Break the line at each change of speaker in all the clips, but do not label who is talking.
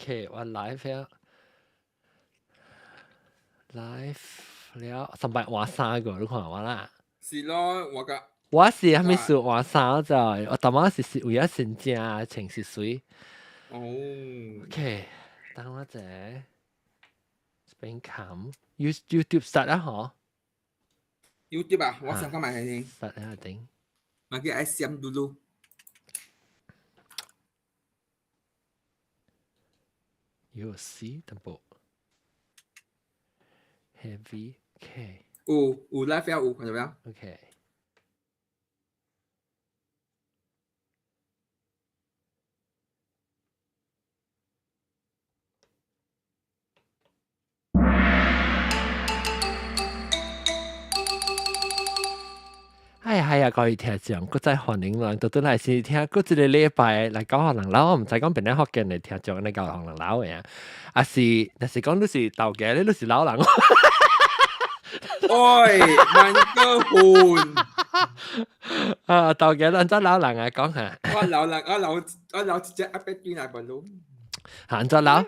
OK，我 live 了，live 了，三百換衫個，你看我啦。
是咯，我個
我是還沒說換衫就，我頭仔是為咗先正穿是水。
哦。
OK，等我者，邊冚 YouTube start 啊嗬
？YouTube 啊，我想講埋先。
start 啊頂。
我叫 SM 嘟嘟。
有 C 淡薄，Heavy K。
有有 live 有看到沒有
？OK。哎呀，係啊，各位聽眾，閣再歡迎咱倒轉來先聽，閣一個禮拜來講予人老，我毋知講邊個福建的聽眾來教予人老的啊，啊是，若是講你是頭家，你是老人。
喂，萬個盤
啊，頭家咱做老人啊，講下。
我老人，我老我老一隻阿伯轉來問路。
按怎老？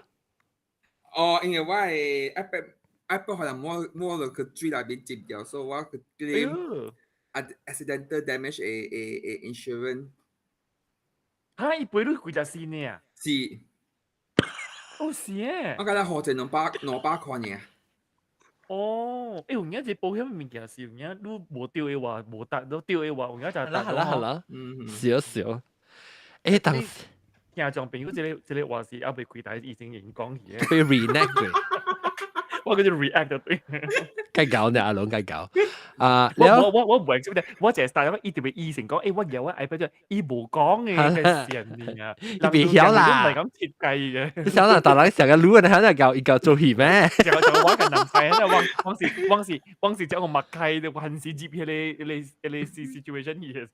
哦，因為我的阿伯阿伯可能摸摸落去水內面浸掉，所以我去 claim accidental damage 的 insurance。
哈！伊賠你幾隻線呢啊？
是。
哦，是誒。
我覺得好似200塊爾。
哦，欸，有影這保險物件是有影，你無對的話無達，你對的話有影就達。
係啦係啦係啦，少少。欸，當時
聽眾朋友，這個這個話是猶未開台已經已經講去的。
被 renege 過。
我叫做 react 就對。
該搞呢，阿龍該搞。啊，
我我我我唔係，我淨係帶咗伊特別醫生講，欸，我有啊 iPad，伊無講嘅，係神啊，
伊袂曉啦，
唔係咁設計嘅。
你想啦，大人成個擼啊，喺度搞伊搞做戲咩？
就就我個男仔，往往是往是往是將個默契，還是接彼個 situation 去嘅。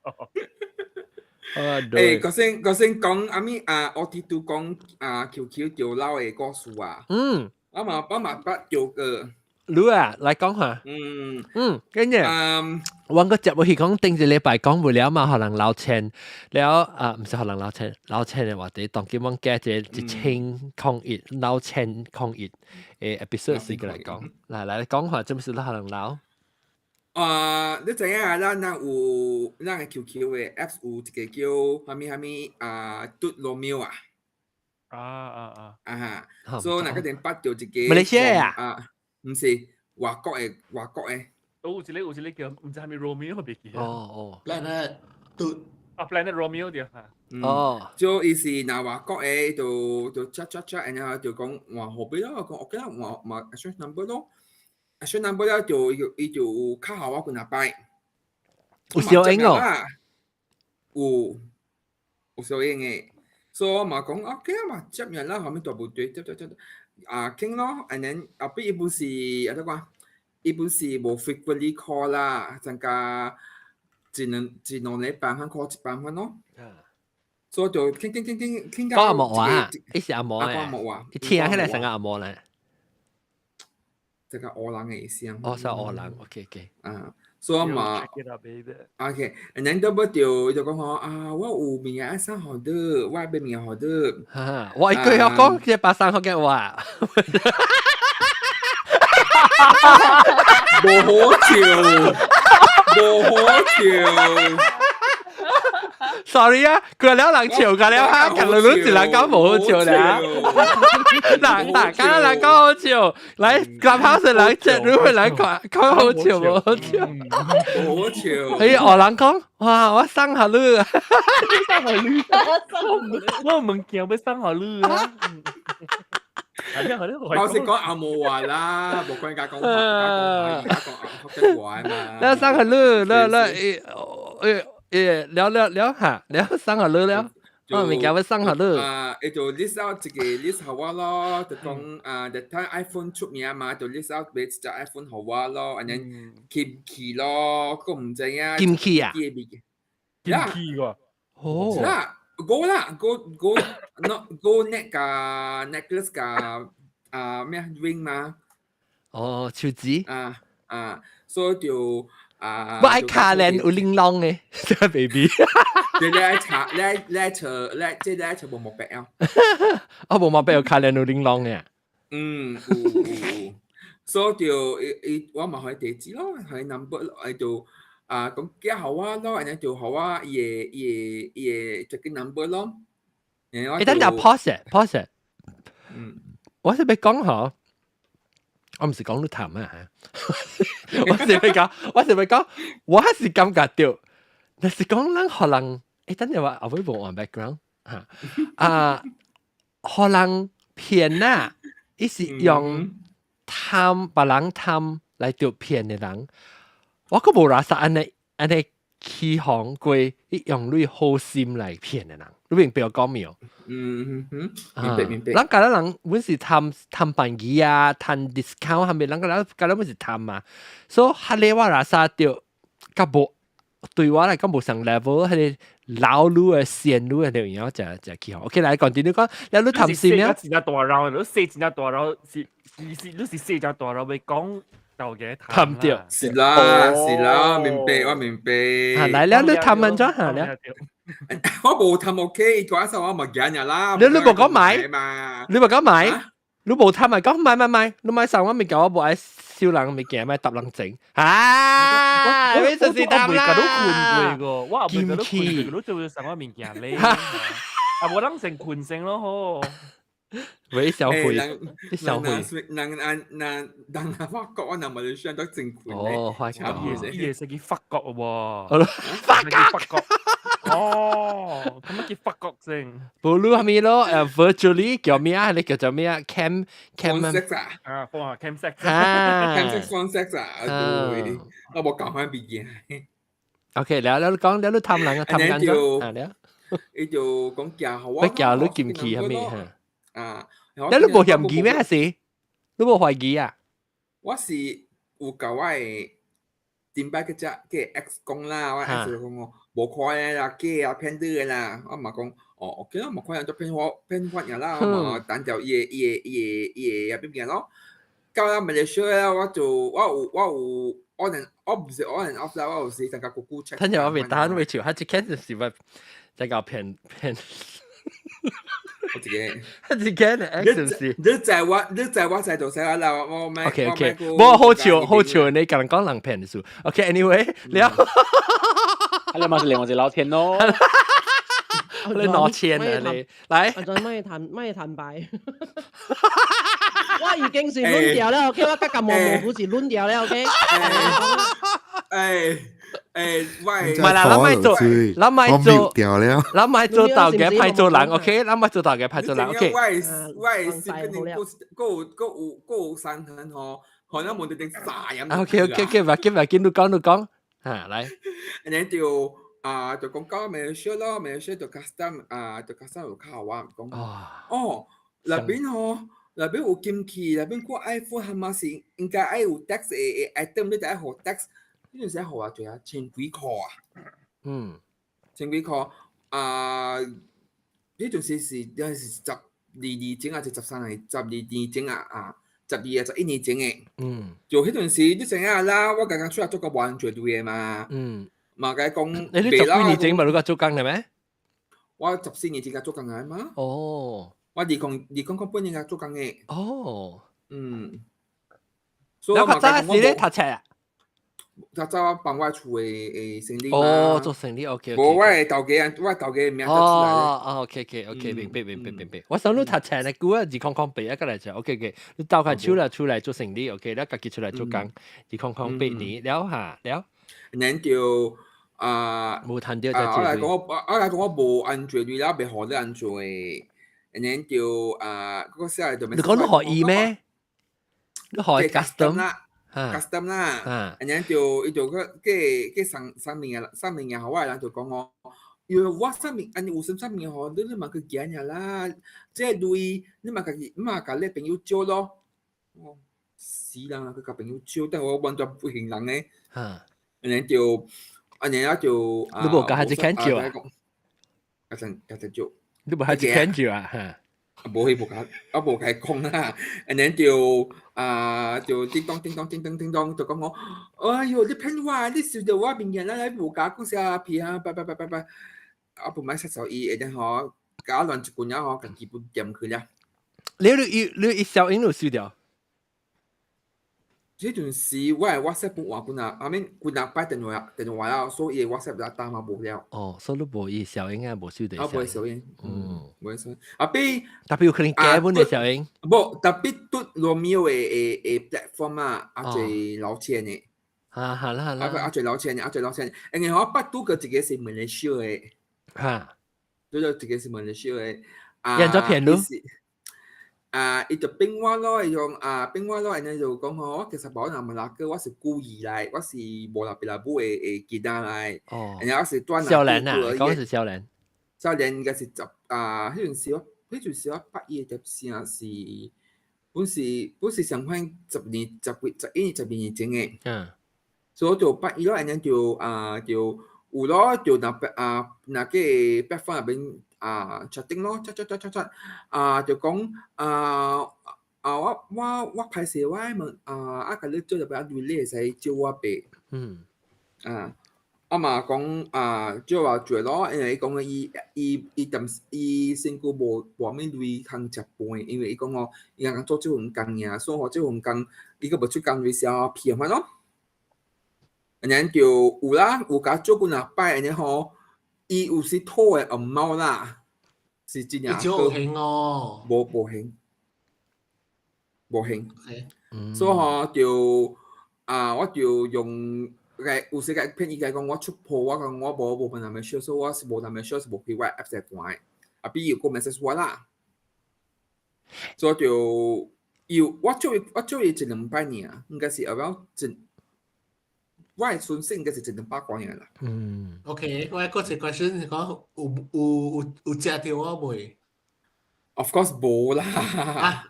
欸，頭先講阿咪啊，我啲都講啊，QQ 掉老的故事啊。我嘛捌著過。
你啊，來講下。跟住，我個節目是講頂一禮拜講不了嘛，予人撈錢了啊，毋是予人撈錢，撈錢的話題，當今阮加一個10011001的 episode 是過來講，來來講下，這毋是予人撈？
啊，你知影啊？咱有咱的 QQ 的 Apps 有一個叫啥物啥物啊，嘟羅喵啊。
啊啊啊！
啊哈，所以若個陣捌著一個。
馬來西亞啊？
啊，毋是外國的，外國的。
哦，有一個叫毋知啥物 Romeo 袂記。
哦哦。
Planet 嘟。
啊，Planet Romeo 對嚇。
哦。
就伊是若外國的，就 chat chat chat，然後就講換號碼咯，講 OK 啦，換換 exchange number 咯，exchange number 了就伊就有敲予我幾若擺。
有相應哦。
有，有相應的。所以我嘛講 OK 啊嘛，接人啦，後面大部隊接接接，啊傾咯，and then 後壁伊本是按怎講？伊本是無 frequently call 啦，增加一兩一兩禮拜番 call 一擺番咯。所以就傾傾傾傾傾
講紅毛話，伊是紅毛
誒。講紅毛話。
伊聽起來像個紅毛咧。
這個烏人的聲。
哦，是烏人，OK OK。
啊，所以嘛，OK，and then 到尾就就講吼啊，我有物件愛送予你，我愛買物件予你。
哈，我一句要講，這把送福建話。
無好笑，無好笑。
Sorry 啊，佢了人笑㗎了哈，近來你一人講無好笑了。嗱嗱，剛剛人講好笑，來 Clubhouse 人這如果來講講好笑無好笑？
無好笑。
哎，學人講，哇，我送予你啊！
送予你，我物件欲送予你啊！
我是講紅毛話啦，無關家講話，家講話，家講福建話嘛。
了送予你，了了，誒誒誒，了了了哈，了送予你了。我物件欲送予你。
啊，伊就 list out 一個 list 予我咯，就講啊，that time iPhone 出名嘛，就 list out 買一隻 iPhone 予我咯，and then 金器咯，閣毋知影。
金器啊？
金器個。
哦。
啦，gold 啦，gold gold not gold neck 加 necklace 加啊咩 ring 嘛。
哦，手指。
啊啊，所以就啊。
我愛卡鏈有玲瓏的，這個 baby。
對，你愛查，你愛查，你即你愛查無毛病啊？
我無毛病，有卡連有玲瓏嘅。
嗯，有有有，所以就伊伊我嘛予伊地址咯，予伊 number 咯，伊就啊講寄予我咯，按呢就予我伊個 tracking number 咯。
欸，等陣 pause pause。我是欲講嗬，我毋是講你貪啊，我是欲講，我是欲講，我是感覺著，若是講咱予人，欸，等陣我後尾無換 background 嚇啊，予人騙啊，伊是用貪別人貪來著騙的人，我閣無垃圾按呢按呢起哄過，伊用你好心來騙的人，你明白我講沒有？
嗯嗯嗯，明白明白。
咱家人阮是貪貪便宜啊，貪 discount 係咪？咱家家阮是貪嘛，所以哈咧我垃圾著，較無對我來講無上 level，彼個老路的線路的就然後就就起哄。OK，來講點你講，你你貪心咩？
真正大摎，你說真正大摎是是是，你是說真大摎欲講豆嘅
貪著。
是啦是啦，明白我明白。
啊，來了，你貪按怎下了？
我無貪 OK，嗰陣我咪驚人啦。
你你無講買
嘛？
你無講買？你無貪咪講買買買，你買送我物件，我無愛收人物件，愛搭人情。啊！你就是貪啦。
我未共你困過個，我也未共你困過，你做送我物件咧。啊，無人先困先咯好。
喂，小慧，小慧，
人人人人法國，我人馬來西亞都真困。
哦，法國，
伊會使去法國喎。
法國，
法國。哦，咁乜叫法國先？
無你係咪咯？virtually 叫咩啊？你叫做咩啊？Cam
cam sex 啊？
啊，放下 cam sex
啊
，cam sex phone sex 啊，對，我無講翻別件。
OK，了了，你講了，你貪人啊，貪緊咗啊了。
伊就講寄予我，
欲寄你禁去係咪嚇？
啊，
你你無嫌疑咩？還是你無懷疑啊？
我是有共我的頂擺去只嘅 ex 講啦，我 ex 就講我無可能啦，假啊騙你的啦，我嘛講哦，OK 啦，無可能就騙我騙我爾啦，我嘛等著伊個伊個伊個伊個變變咯。到了馬來西亞，我就我有我有 on and 我毋是 on and off 啦，我有時陣甲姑姑 check。
等陣我未打未笑，佢一開始是咪在搞騙騙？
我自己，
佢一間 ex 是。
你在我你在我在做啥啦？我我
OK OK，無好笑好笑，你共人講人騙的事。OK，anyway，了。
你嘛是另外一個老千咯。
你攞錢啊你，來。
阿仔咪坦咪坦白。我已經是攆掉了，OK，我甲毛毛不是攆掉了，OK。
欸欸，喂，
唔係啦，咱莫做，咱莫做，咱莫做豆家歹做人，OK，咱莫做豆家歹做人，OK。
我我是跟你閣有閣有閣有三層吼，可能無得定啥樣。
OK OK OK，唔緊唔緊，你講你講，嚇來。
然後就啊，就講到馬來西亞咯，馬來西亞就 custom 啊，就 custom 有敲我講，哦，內邊吼。內邊有金器，內邊個 iPhone 係嘛是應該愛有 tax 的 item，你就愛予 tax，呢陣時予偌濟啊，千幾箍啊，千幾箍啊，呢陣時是陣是12年前啊，是13年、12年前啊啊，12啊11年前的，就彼陣時你知影啦，我剛剛出來做個無安全對的嘛，嘛共伊講，
你十幾年前咪你個做工嘅咩？
我14年前才做工的嘛。
哦。
我2008年才做工的。
哦。
你
較早時咧讀冊啊？
較早我幫我厝的的生理。
哦，做生理，OK。
無我的頭家，我頭家名就出來。
哦哦，OK OK OK，明白明白明白。我想你讀冊呢，久啊，2008啊，過來就 OK OK。你鬥開手啦，出來做生理，OK，你家己出來做工，2008年了哈了。
然就啊，
無趁著
啊，我來講我我來講我無安全對了，袂予你安全的。然就啊，嗰個寫就
你講你予伊咩？你予 custom
啦，custom 啦，然就伊就去計計送送物件，送物件予我的人就講哦，因為我送物，按呢有啥物件吼，你你嘛去寄爾啦，這個鐳你嘛家己，你嘛共你朋友借咯。哦，死人啊，去共朋友借，但我完全不認人咧。然就，按呢啊就，
你無共彼一間借啊？
一陣一陣借。
你無彼一間借啊？哈。
無去無共，我無共伊講啦。按呢就啊，就叮當叮當叮當叮當，就講我，哎喲，你騙我，你收著我物件，咱來無共講啥屁啊，拜拜拜拜拜。我本來失手伊，會當嗬搞亂一棍仔嗬，家己本掂去了。
你你你小英就輸掉。
這陣時我係 WhatsApp 本換幾若，I mean 幾若擺電話了，所以 WhatsApp 就打嘛無了。
哦，所以你無伊小英啊，無收到。
啊，無小英，嗯，無小英。啊，比
tapi 有可能假本的小英。
無，tapi 拄羅密歐的platform 啊，啊濟老錢的。
啊，好啦好啦。
啊，啊濟老錢的，啊濟老錢。因為我捌拄過一個是馬來西亞的。拄著一個是馬來西亞的。啊，
人咗騙你？
啊，伊就變我咯，伊講啊，變我咯，然後就講吼，我其實無人馬拉哥，我是故意來，我是無老爸老母的囡仔來。然後我是住
少年啊，講是少年。
少年應該是十啊，彼陣時我捌伊的聲是，本是上款10年、十幾、11年、12年前的。所以我就捌伊咯，然後就啊就有咯，就若啊若個 platform 入邊。啊，chatting 咯，chat chat chat chat chat，啊就講啊啊我歹勢，我問啊啊，共你做入邊你會使借我白。啊，啊嘛講啊，借我做咯，因為伊講伊伊身軀無啥物鐳通食飯，因為伊講哦，伊剛剛做這份工爾，所以吼這份工伊閣無出工鐳消騙款咯。然後就有啦，有共做幾若擺，然後伊有時討的紅毛啦。是真正。
有興哦。
無興，無興。所以吼就啊，我就用個有時個騙伊講我出鋪，我講我無問人們所以我是無人們是無開我 app 來看的。啊，比如個 message 我啦，所以就有我做伊一兩擺爾，應該是 around 一，我的信息應該是一兩百個爾啦。
OK，我閣一個 question 是講有食著我未？
Of course 無啦。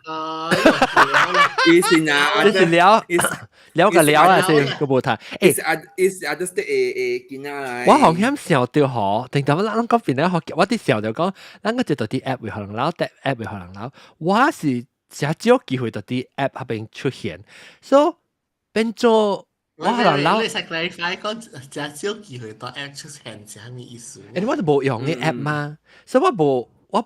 啊，
伊是啊，
這是聊聊個聊啊，是個無談。
欸，伊是 other state 的囡仔來。
我好像想到嗬，定點咱講邊咧學，我啲想就講，咱個就到啲 app 會可能撈，啲 app 會可能撈。我是誠少機會到啲 app 嗰邊出現，所以變做我可能撈。
你使 clarify 講誠少機會到 app 出現是啥物意思？
因為我就無用啲 app 嘛，所以我無。我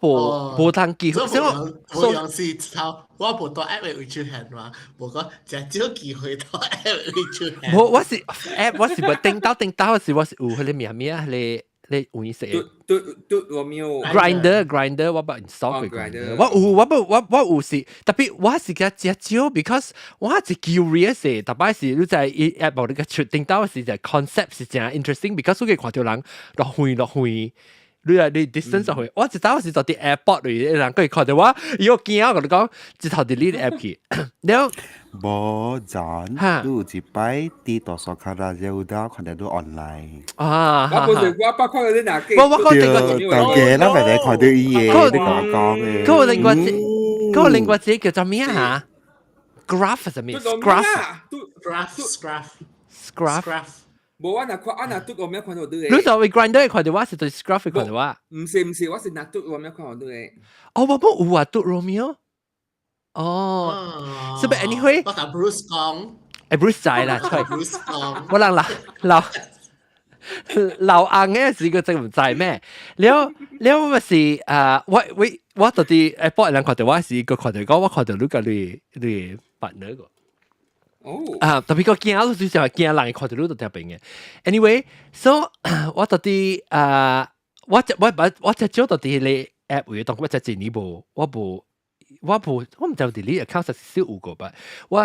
無通機會，
所以我無用是頭，我無到 app 會出現嘛，無講誠少機會到 app 會出現。
無，我是 app，我是無頂到頂到時，我是有彼個名名，彼個你有意思。
對對，我沒有。
Grindr 我捌 install 過 Grindr，我有我無我我有是，tapi 我是較誠少，because 我是 curious 的，逐擺是你在伊 app 無你個出頂到時就 concept 是誠 interesting，because 你看著人落遠落遠。你來你 distance 去，我一早是坐佇 airport 裏，人過看著我，伊我驚，我共你講，一頭 delete app 去，了。
無 John，你有一擺佇圖書館啦，有得看到你 online。
啊，
我不是我捌看到你哪個？
我看
到個，大家咱咪來看到伊的，你共我講的。
嗰個另外一個叫做咩啊？Graph 係咩？Graph
Graph
Graph
Graph。
無我若看，我若拄我咩看到你的。
你就會 Grindr 看到我是對 Scruff 看到我。
毋是毋是，我是若拄我咩看到你的。
哦，我冇有啊，拄 Romeo。哦，所以 anyway，
我同 Bruce 講。
誒 Bruce 知啦，吹。
Bruce 講。
我人老老老翁嘅是個真毋知咩？了了我是啊，我到底誒，幫人看到我是一個看到講，我看到你個你partner 個。
哦。
啊，特別個驚，就是驚人看到你都特別嘅。Anyway，so 我到底啊，我只少到底你 app 位，當我只一年無，我無我毋知有 delete account 實是有個吧。我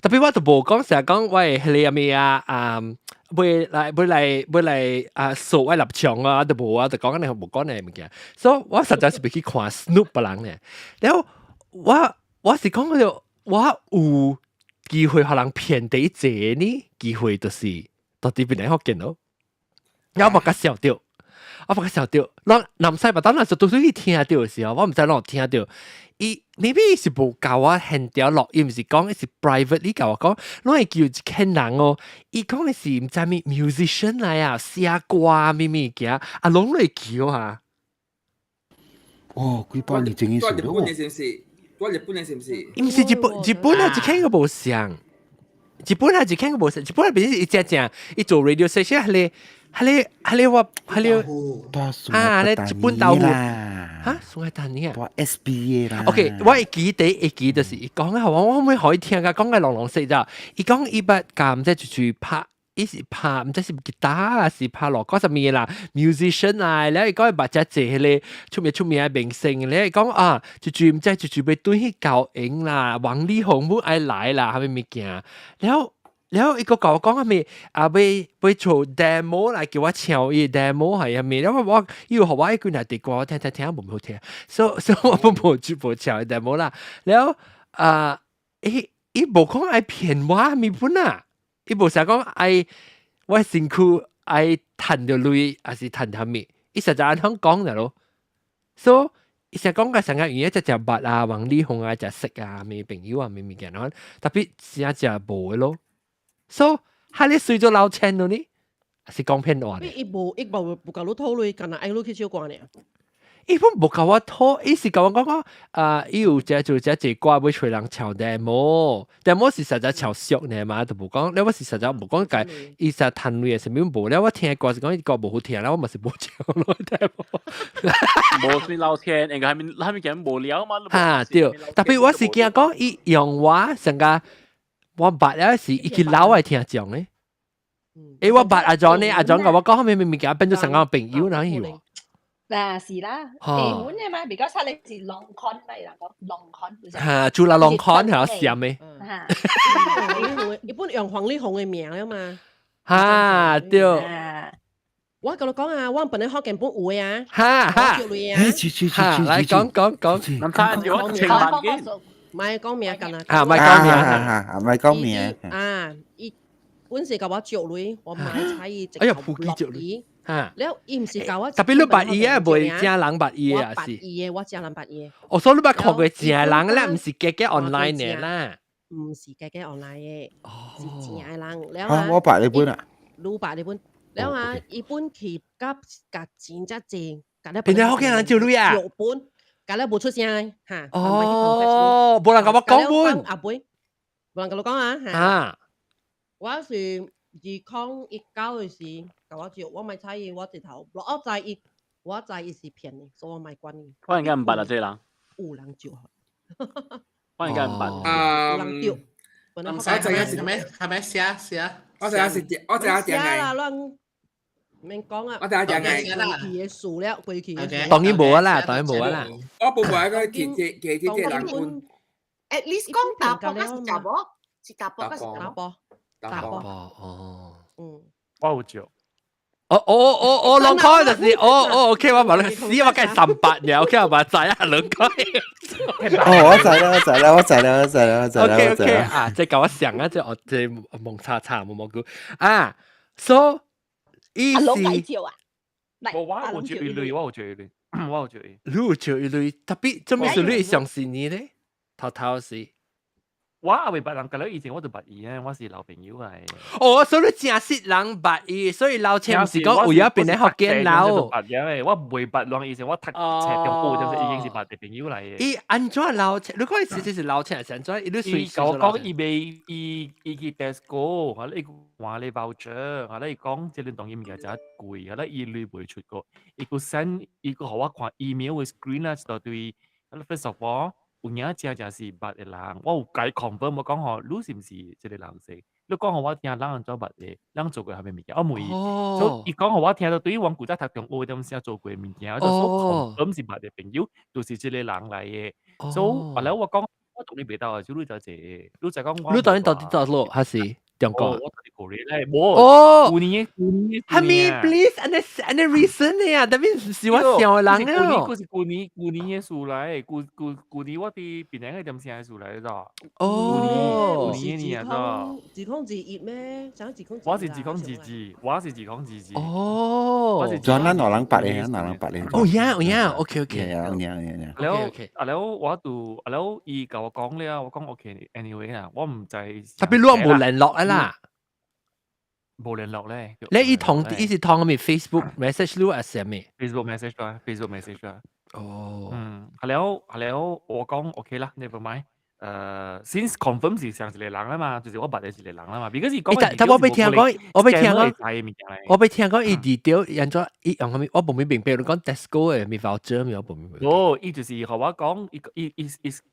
特別我就無講成日講我係彼個咩啊啊，欲來啊，掃我立場啊，都無啊，就講你無講你物件。所以我實在是欲去看 snoop 別人咧。然後我是講嗰我有機會予人騙第一個呢？機會就是到底邊個福建咯？我無共想著，我無共想著。咱南西吧，當然就拄拄去聽著的時候，我毋知攏有聽著。伊 maybe 是無共我現條錄音，是講是 privately 共我講，攏會叫一群人哦。伊講的是毋知咩 musician 來啊，寫歌咩物件，啊，攏會叫啊。
哦，幾百年前嘅事
日本的是毋是？住日本的是毋是？
毋是日本，日本啊，一間個無像。日本啊，一間個無像。日本啊，變是伊正正，伊做 radio station 彼個。係你係你話係你啊，你一本豆腐嚇，Sungai Petani 啊？
我 SBA 啦。
OK，我會記得會記就是伊講啊，我可唔可以聽啊？講個攏攏識咋？伊講伊捌共即就是拍。伊是拍毋知是吉他啊，是拍鑼鼓啥物啦，musician 啊，了伊講伊捌遮濟彼個出名出名的明星，了伊講啊，就就毋知就就欲轉去高雄啦，王力宏本愛來啦，啥物物件，了了伊閣共我講啥物啊，欲欲做 demo 來叫我唱伊 demo 係啥物，了我我伊有予我一幾若佇歌我聽聽聽無好聽，所所以我無就無唱伊 demo 啦，了啊，伊伊無講愛騙我啥物本啊。伊無啥講愛我身軀愛趁著鐳，還是趁啥物？伊實在按怎講就咯。所以伊成講個成個原因，只只捌啊，王力宏啊，只識啊，咩朋友啊，咩物件，特別真正無的咯。所以，哈你隨咗老錢咯呢？是講騙話
伊無伊無無共你討論，干焦愛你去唱歌爾。
伊本無共我討，伊是共我講講，啊，伊有只做只一歌欲揣人唱 demo，demo 是實在唱俗呢嘛，就無講，了我是實在無講解，伊實趁鐳的啥物無，了我聽歌是講伊歌無好聽，了我嘛是無唱咯 demo。
無算老錢，應該係咪係咪講無聊嘛？
哈對，特別我是驚講伊用我成個我捌了是伊去老愛聽講咧。欸，我捌阿 John 呢，阿 John 共我講後面物件變做成個朋友，然後伊話。
嗱是啦，地盤嘅嘛，比較出你是 long con 咪啦講 long con。
嚇，做啦 long con 係閃嘅。
嚇，
一般用黃力宏嘅名啊嘛。
嚇，對。
我共你講啊，我本來福建本有嘅啊。
哈哈。
哈，
來講講講。
咁睇住我千萬幾。
唔係講名㗎啦。
啊，唔係講名
啊，唔係講名。
啊，伊本是共我借鐳，我買菜伊
哎呀，普及借鐳。
嚇！了伊毋是共我，
特別你捌伊啊，袂正人捌伊啊，是。
捌伊的，我正人捌伊的。
哦，所以你捌看過正人啦，毋是假假 online 的啦。
毋是假假 online 的，是正的人。了
啊，我捌你本啊。
你捌你本，了啊，伊本去甲共錢遮濟，共了。
變成福建人借鐳啊？
借本，共了無出聲嚇。
哦，無人共我講本。
阿妹，無人共你講啊。
啊。
我是2019的時，共我借，我莫睬伊，我直頭，我知伊，我知伊是騙的，所以我莫管伊。
可能毋捌啊，這個人。
有人借。
可能毋捌。
啊，
有人借。
我知影是咩？係咪寫寫？
我知影是點，我知影點
啦，亂免講啊。
我知影點
過去的事了，過去的事。
當然無啊啦，當然無啊啦。
我無無個記記記記人本。
At least 講查埔還是查某？是查埔還是
查埔？
查埔哦。
嗯。
我有借。
哦哦哦哦，兩塊就是，哦哦，OK，我問你死，我計三百年，OK，我嘛知啊，兩塊。
哦，我知啦，我知啦，我知啦，我知啦，我知啦。
OK OK，啊，這共我想啊，這哦，這蒙查查無蘑菇啊，so 意
阿
思。
攏介紹啊？
無我有借伊鐳，我有借伊鐳，我有借伊。
你有借伊鐳，特別做咩事你會相信你咧？偷偷是。
我也未捌人，佮你以前我就捌伊啊，我是老朋友嚟。
哦，所以你真實人捌伊，所以老千毋是講為咗變嚟福建老。
捌嘅，我未捌人以前我讀冊中學就是已經是捌的朋友嚟嘅。
伊按怎老千？你講實際是老千，是按怎？伊你隨
伊我講伊未伊伊去 Tesco，我咧伊換咧 voucher，我咧伊講這個當然物件真貴，我咧伊鐳袂出過，伊閣 send 伊閣予我看 email 嘅 screen 啊，一大堆。First of all，有影真正是捌的人，我有共伊 confirm 我講吼，你是毋是這個人說？你講予我聽，人按怎捌的？人做過啥物物件？我問伊，所以伊講予我聽，就對於阮古早讀中學陣時做過物件，就說 confirm 是捌的朋友，就是這個人來的。所以後來我講，我同你袂鬥啊，就你就這，你就講我。
你當然到底到落還是中國？
我佇 Korea 咧，無。
哦，
舊年舊年。
哈咪，please，按呢按呢 recent 啊，特別是我想的人啊。
舊年，舊年舊年的事來，舊舊舊年我佇檳城個點聲的事來咗。
哦，
舊年年啊，
2021咩？啥2022？
我是2022，我是2022。
哦，
我是。
轉咱兩人八嘅，兩人八嘅。
哦呀，哦呀，OK OK。
呀呀呀呀。
了，啊了，我就啊了，伊共我講了，我講 OK，anyway 啊，我毋知。
特別你無聯絡啊啦。
無聯絡咧。
你伊同伊是通咩 Facebook message 你還是咩
？Facebook message 啦，Facebook message 啦。
哦。
嗯，啊了啊了，我講 OK 啦，never mind。Since confirm 是上一個人啦嘛，就是我捌的一個人啦嘛。because 伊講
但我欲聽講，我欲聽講，我欲聽講伊 detail 按怎伊用啥物，我無咪明白。你講 Tesco 的物 voucher 物，我無明白。
哦，伊就是予我講，伊伊伊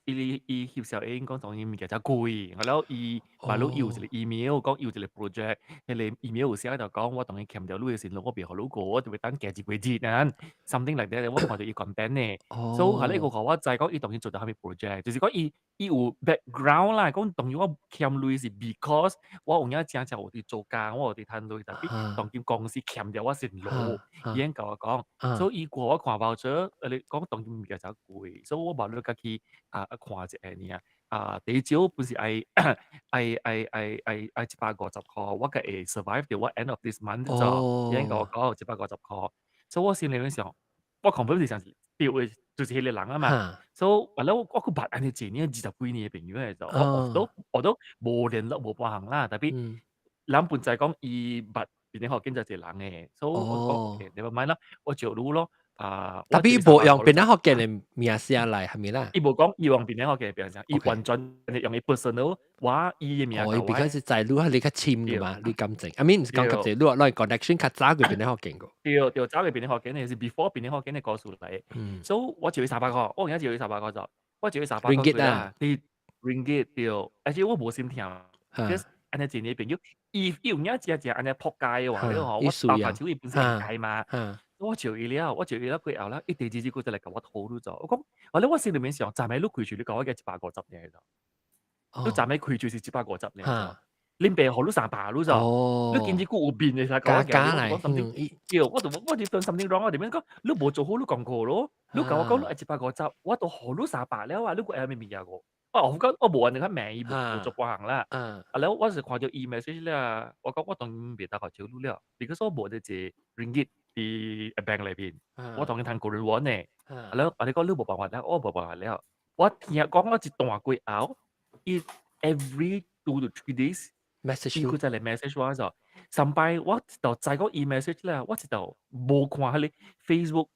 伊伊伊翕相影講當然物件誠貴，然後伊嘛你有一個 email 講有一個 project，彼個 email 有寫就講我當然欠著你的時陣，我袂予你過，我就會等加一個月啊，something like that，我看著伊 content 呢，所以後來伊個予我知講伊當然做著啥物 project，就是講伊伊有 background 啦，講當然我欠鐳是 because 我有影真正有佇做工，我有佇趁鐳，但係當今公司欠著我先攞，伊已經共我講，所以伊過我看 voucher，你講當今物件誠貴，所以我無你家己啊看一下爾。啊，第一招本是愛愛愛愛愛愛150塊，我才會 survive 到我 end of this month 就，伊已經共我講150塊，所以我心裡面想，我 confirm 是想是對的，就是彼個人啊嘛。所以完了我閣捌按呢幾年20幾年的朋友來做，我都無聯絡無半項啦，但係人本在講伊捌變成福建就一個人的，所以我講 OK，never mind 啦，我照你咯。啊，
但係伊無用檳榔福建的名聲來，係咪啦？
伊無講伊用檳榔福建的名聲，伊完全用伊 personal 我伊的名。
哦，伊比較是在你係你較親的嘛，你感情，I mean 毋是講較濟，你你 connection 較早過檳榔福建個。
對對，早過檳榔福建的是 before 檳榔福建的故事來的。所以我就伊300塊，我而家就伊三百塊就，我就伊三百塊
Ringgit 啊，
啲 ringgit 對，而且我無心疼，就是按呢一個朋友，伊伊有影真正按呢仆街的話，你吼，我鬥下手伊本身會解嘛。我照伊了，我照伊了過後啦，伊第二日閣再來共我討論咗。我講，我咧我心裡面想，昨暝你開喙你共我加150爾就，你昨暝開喙是一百五十爾，恁爸予你300你就，你今日閣有變的時共我加，我 something，對，我就我就 something wrong，我點樣講？你無做好你功課咯，你共我講你愛一百五十，我都予你三百了啊，你閣會啥物物件個？我講我無按呢較罵伊無做半項啦。啊了，我是看著伊 message 了，我講我當然袂當予招你了，because 我無得這 ringgit 佇 bank 內面，我當然趁個人錢呢。啊了，啊你講你無辦法了，我無辦法了。我聽講我一段過後，伊 every 2 to 3 days
message
伊閣再來 message 我就，上擺我就知講伊 message 了，我一度無看彼個 Facebook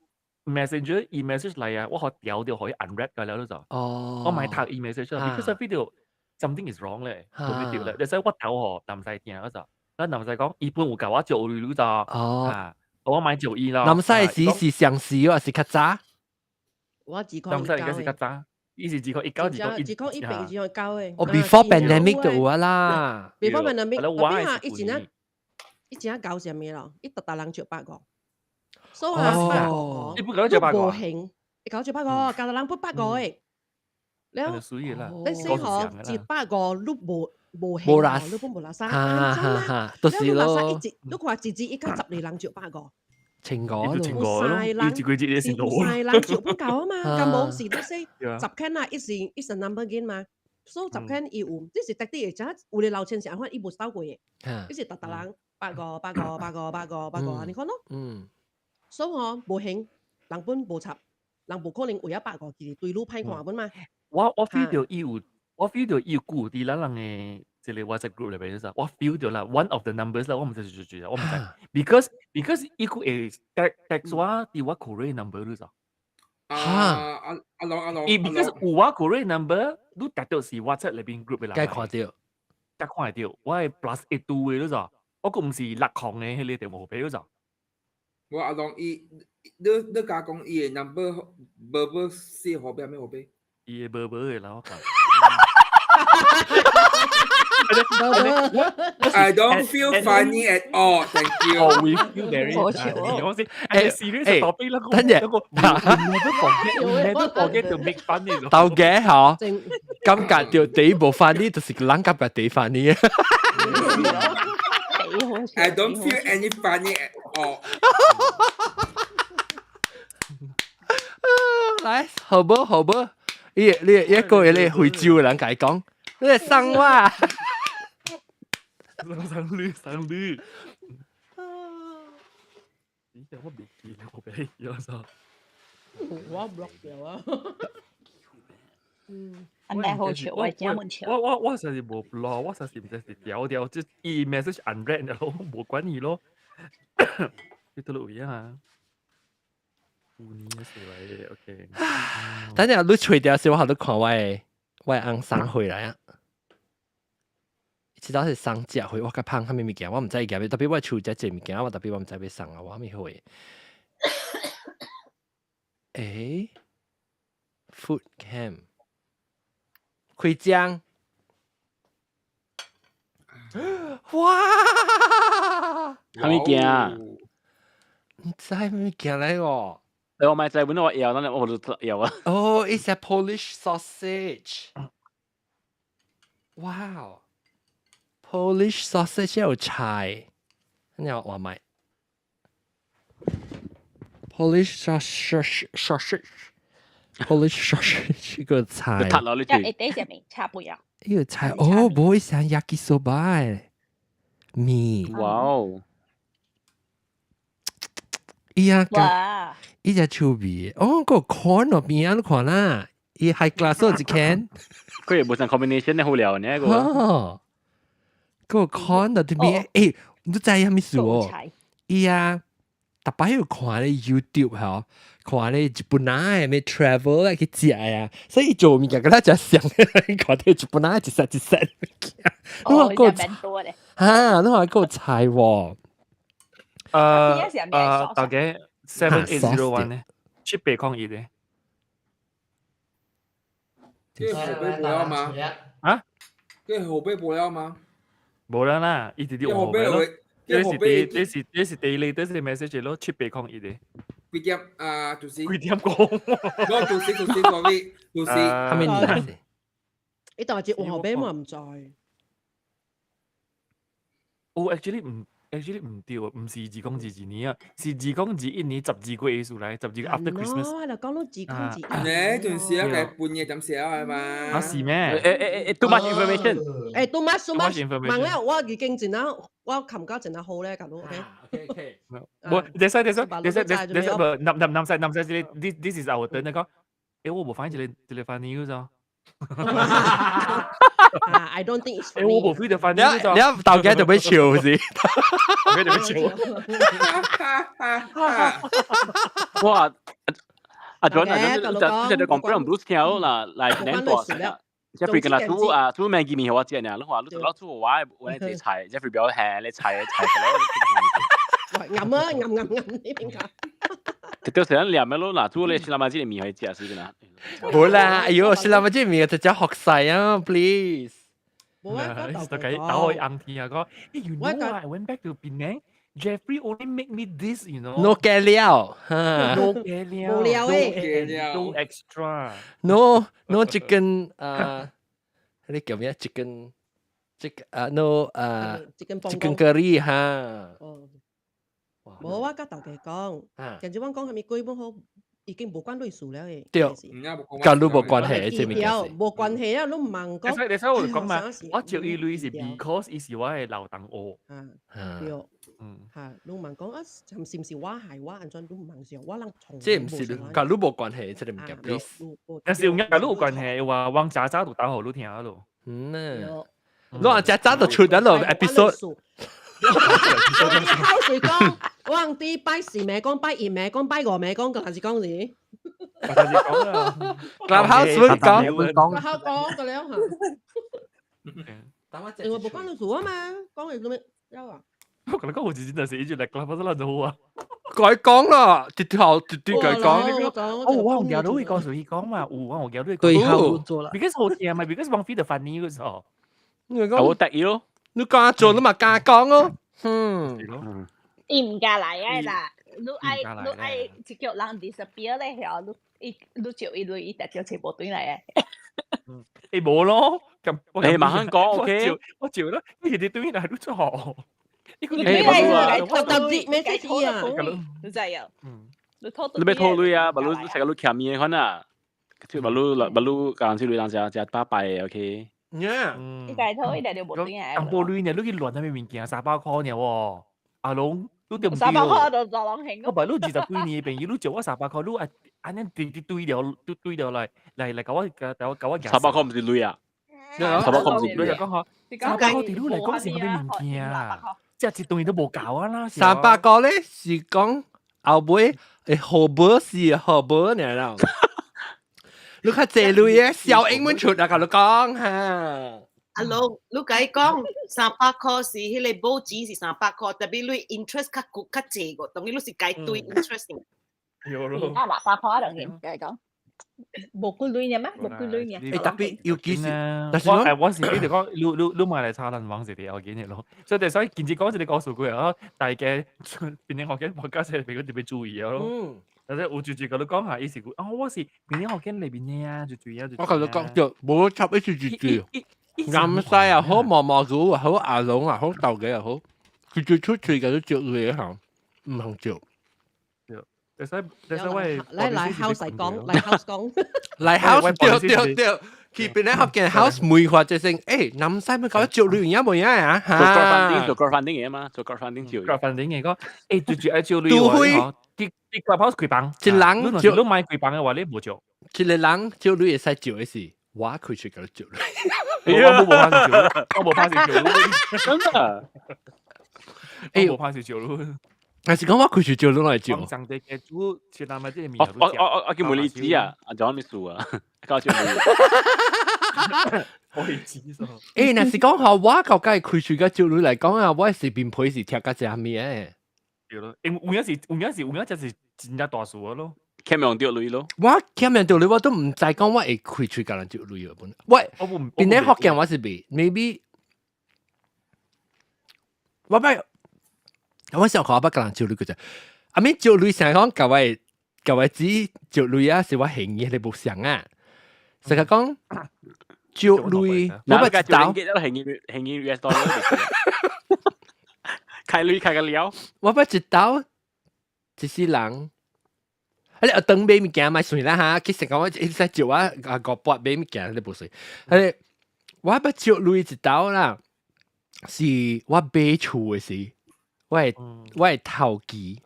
Messenger 伊 message 來啊，我予調掉，予伊 unread 個了就。我莫讀伊 message 啦，because I feel something is wrong 咧，無對咧。所以我頭吼毋使聽嗰就，咱毋使講，伊本有共我借鐳就，啊，我莫借伊咯。
南西時是上時還是較早？
我自
南西應該是較早，伊是2019 2021
2018 2019的。
哦，before pandemic 就有啊啦。
before pandemic，但係啊，以前啊，以前啊搞啥物咯？伊逐逐人借百五。所以啊，百五，
你不搞借百五？
無興，伊搞借百五，加逐人付百五的。了，你說吼，一百五你無無興，你本無垃圾，
哈哈，就是咯。
一你看一日一到12人借百五。
千五咯，
有三人，有三人借不夠啊嘛，咁無是你說十間啊，一是一是 number game 嘛，所以十間伊有，這是特地的，這有的老千是按款，伊無收過的，伊是逐逐人百五百五百五百五百五，按呢款咯。所以吼無興，人本無插，人無可能為咗百五其實對你歹看本嘛。
我 feel 到伊有，我 feel 到伊有顧佇咱人的這個 WhatsApp group 內面啥，我 feel 到啦，one of the numbers 啦，我毋知是是我毋知，because 伊閣會 text 我佇我 Korea number 你知？
啊阿阿龍阿龍，
伊 because 有我 Korea number，你達到是 WhatsApp 內面 group 的人，
該看著，
才看會著，我的 +82 的你知？我閣毋是60的彼個電話號碼你知？
我阿龍伊，你共講伊的 number 無無四號碼咩號碼？
伊的無無的啦，我講。
I don't feel funny at all. Thank you.
Oh, we feel very funny. 我先，誒，serious topic 啦，
等陣，
嗰個 we never forget, we never forget to make fun 呢。
豆嘅嗬，感覺到第一無 funny，就是人感覺第一 funny。
I don't feel any funny at all.
來，好無好無？伊你一個一個惠州的人共伊講，你來送我。
送你送你。咦？我袂記得我袂記咗。
我 block 掉啊。
嗯，蠻好笑，我真悶笑。
我實是無 block，我實是毋知是調掉，即伊 message unread 了，我無管伊咯。你倒落位啊？有年嘅時來，OK。
等陣你揣掉時，我喺度看我的，我翁送回來啊。知道是送食貨，我較芳啥物物件，我毋知伊夾特別我厝遮濟物件，我特別我毋知欲送啊，我咪貨。Food camp 開張，哇！
啥物件？
毋知物件來喎。
你我買在本我要，那我就要啊。
哦，it's a Polish sausage。哇！Polish sausage 有菜，你話買 Polish sausage，Polish sausage 個菜。
拆落你
一啲上面差不了。
呢個菜哦，唔會像 yakisoba 麵。
哇哦！
伊啊個，伊隻手味，哦，個 corn 嗰邊啊，你看啦，伊 high class 一間。
佢也無上 combination 咧，好料呢個。
哦，個 corn 嗰邊，你知影咩事哦？伊啊，逐擺有看咧 YouTube 吼，看咧日本人咩 travel 咧去食啊，所以做物件佮他誠像，看到日本人一 set 一 set 物件。
哦，
你話個
多咧。
哈，你話個菜喎？
大概 7801 咧，701咧。
這後背無了嗎？
啊？
這後背無了嗎？
無啦啦，伊直直後背咯。這是第二，這是 message 咯，701的。
幾點啊？就是
幾點講？
我就是講就是。
係咪年？
你當係後背嘛唔在。
哦，actually 唔對，唔是2022年啊，是2021年12月數來，12月 after Christmas。
我就講到2021。
呢段時啊，係半夜點寫啊嘛？
啊是咩？too
much information。too
much too much。問咧，我已經真係我琴家真係好咧，咁 OK。
OK。
冇，等下等下等下等下，唔，南南南西南西，這個 this is our turn 講，我無發現這個這個 funny 嘅咋。
I don't think it's funny。
我無 feel 到 funny
你你大家就欲笑是？
大家就欲笑。
哇！阿 John 啊，你就講不讓 Bruce 聽啦，來年多。Jeffrey 跟他煮啊，煮麵記麵我食呢，你話你老煮我我嚟菜，Jeffrey 比較輕，你菜菜個咯。
喂，揞啊，揞揞揞呢邊個？
到時陣念咩咯？嗱，煮你先諗下這個麵可以食是啦。
冇啦，哎呦，先諗下這個麵就食學細啊，please。
冇啊，
就計打開硬天啊，講，you know I went back to Penang. Jeffrey only make me this, you know.
No 加料
，no 加料，
冇料誒
，no extra.
No no chicken 啊，你叫咩？chicken chicken 啊，no 啊
，chicken
curry 哈。
哦，無我佮大家講，跟住我講係咪基本好已經無關類事了誒。
對，佮你無關係，這物件。
無關係啊，你毋茫講。
你使我講嘛？我照伊類是 because 伊是我的老同學。
啊，對。嚇，你毋茫講啊，是毋是我害我按怎？你毋茫想，我人從。
這毋是佮你無關係，這個物件。
但是有佮你有關係的話，往早早就打予你聽咯。
嗯啊，你話早早就出咗咯 episode。
我是講，我佇拜四暝講，拜一暝講，拜五暝講，個還是講是？
還是講啊
？Clubhouse 會講，
講講個了嚇。因為無關你事啊嘛，講嚟做咩？有啊。
我同你講，我真係是一直嚟 Clubhouse 啦，就好啊。
改講啦，直頭直直改講。
哦，我有都會告訴伊講嘛，有我有都會。
對號做啦。
Because 好聽嘛，because 王菲就 funny 嗰時候。
你講
我得意咯。
你敢做，你嘛敢講咯。嗯。
伊毋敢來啊啦，你愛一叫人 disappear 咧，曉你伊你照伊來，伊直接全部轉來
嘅。無咯，咁
你慢慢講 OK。
我照啦，你直對來你做。
你
對
特特別咩事啊？
你知啊？嗯。你拖
你欲拖鐳啊？巴魯成個你欠面款啊？巴魯巴魯講是鐳人食食百拜 OK。
Yeah。
你解拖伊就無轉來。
淡薄鐳呢？你去亂啥物物件？300箍爾喎，阿龍。你對毋對？
300箍就攏還。
我唔係你20幾年朋友，你借我三百箍，你按按呢對對對了，對對了來來來，共我共我共我
三百箍毋是鐳啊？三百箍毋是鐳啊？
講嗬，三百箍對你來講是啥物物件啊？這一頓都無夠啊啦！300
箍咧是講後尾會荷包是荷包爾啦。你較濟鐳嘅小英文出啊，共你講哈。
阿龍，你共伊講300箍是彼個保錢是三百箍，tapi 你 interest 較久較濟個，當然你是計對 interest。
有咯。
啊，600箍當然，計講。無幾鐳爾咩？無幾鐳爾。
欸，tapi 尤其是，
但是我是記得講，你買來查人網是啲要緊嘅咯。所以見字講一個故事過啊，大家變成學緊國家社俾佢特別注意咯。但是有住住共你講下，伊是啊，我是變成學緊裏邊嘅啊，就注意啊，
我共你講就無插一句住住，南西又好，毛毛菇又好，阿龍又好，豆嘅又好，佢最出趣嘅都照佢行，唔行照。
會使我
來 house 嚟講，來 house 講，
來 house 對對對，去邊咧學見 house 梅花就成，欸，南西咪搞照女一模一樣啊？
做 crowdfunding 做 crowdfunding 嘅嘛，做 crowdfunding 照。
crowdfunding 嘅講，欸，住住愛照女喎，啲啲 clubhouse 開房，
一人照，
你買開房嘅話，你無照。
一個人照女會使照嘅是，我開出共你照
女。我無怕是照，我無怕是照
真的。
欸，無怕是照女。
還是講我開始照攏來照。
上帝嘅主，切南咪啲面。
我叫梅利子啊，阿仲咩數啊？搞笑。
我係知數。
欸，若是講下我究竟開始個照女嚟講啊，我是面皮是貼甲啥物嘅？
對咯，因有影是有影是有影就是真正大數咯。
欠用掉鐳咯。
我欠用掉鐳，我都毋知講我會開喙共人借鐳個本。我邊咧福建我是未，maybe 我捌。我想看我捌共人借鐳過者，啊咪借鐳成講舊位子借鐳啊，是我興意你無相啊。成日講借鐳，
我捌一道興意興意 US dollar，開鐳開個了。
我捌一道一世人。啊！你學當買物件嘛算啦哈，其實講我一直借我啊500買物件，你無算。啊！我捌借鐳一道啦，是我買厝的時，我的頭期，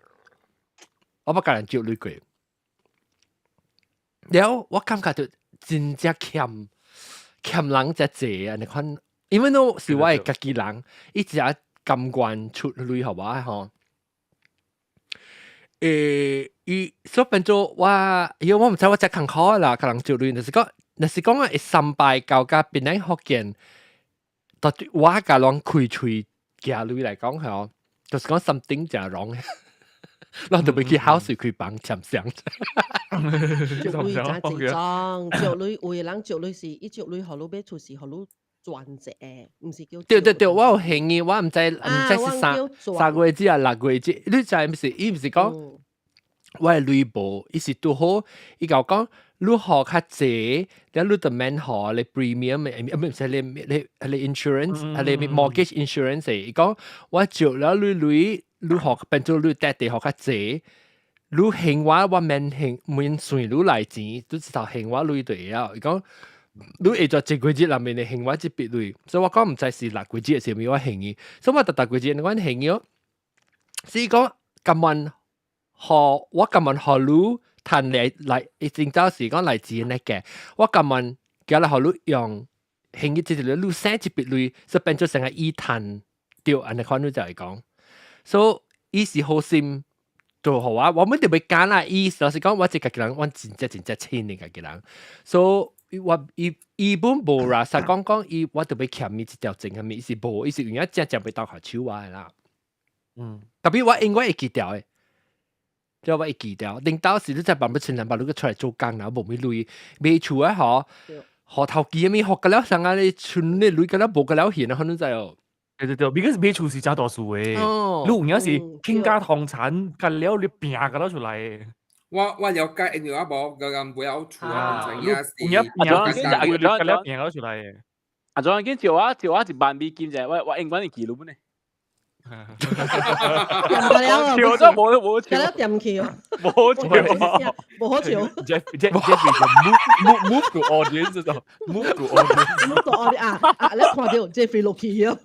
我捌共人借鐳過。了，我感覺到真正欠欠人遮濟啊！你看，因為都是我的家己人，伊直甘願出鐳予我吼。欸，伊所以變做我，因為我毋知我遮艱苦啦，共人借鐳，就是講，若是講會三拜交甲檳城福建，到底我共人開喙寄鐳來講吼，就是講 something 誠 wrong，咱就欲去 house 開房簽相。
借鐳真濟種，借鐳有的人借鐳是伊借鐳予你買厝是予你賺者，毋是叫。
對對對，我有興意，我毋知毋知是三個月止啊6個月止，你知毋是？伊毋是講。我的鐳無，伊是拄好，伊共我講，你予較濟，了你就免予你 premium 的，毋是你 insurance，你 mortgage insurance 伊講我借了你鐳，你予變做你塊地予較濟，你還我我免還免算你來錢，你直頭還我鐳就會了。伊講你會在一個月內面來還我這筆鐳，所以我講毋知是6個月的時候我還伊，所以我逐逐個月我還伊哦。所以講甘願。予我甘願予你趁來來，伊真早是講來錢那個，我甘願叫來予你用，還伊這個你省一筆鐳，所以變做成個伊趁著，按呢款你就會講，所以伊是好心做予我，我們特別揀啦，伊老實講，我這家己人，我真正真正親的家己人，所以我伊伊本無啦，實講講伊我特別欠伊一條情，係咪？伊是無，伊是有影正正欲鬥下手我的啦。Tapi 我應該會記掉的。即我會記掉，頂到時你再辦不成人，把你個出來做工，然後無咩鐳買厝啊嗬，學頭期咩學個了，上啊你存你鐳個了無個了錢啊，可能知哦。
對對對，because 買厝是真大事的，你有影是傾家蕩產，個了你拼個了出來。
我了解，因為我無個個不要厝啊，
有影拼個了拼個出來。
啊，仲有見借我1萬美金啫，我永遠會記錄本呢。笑都冇冇
笑，有得掂去哦，
冇笑，
冇好笑。
Jeffrey move to audience 就 move to audience，
move to audience 啊啊！你看到 Jeffrey 落去哦。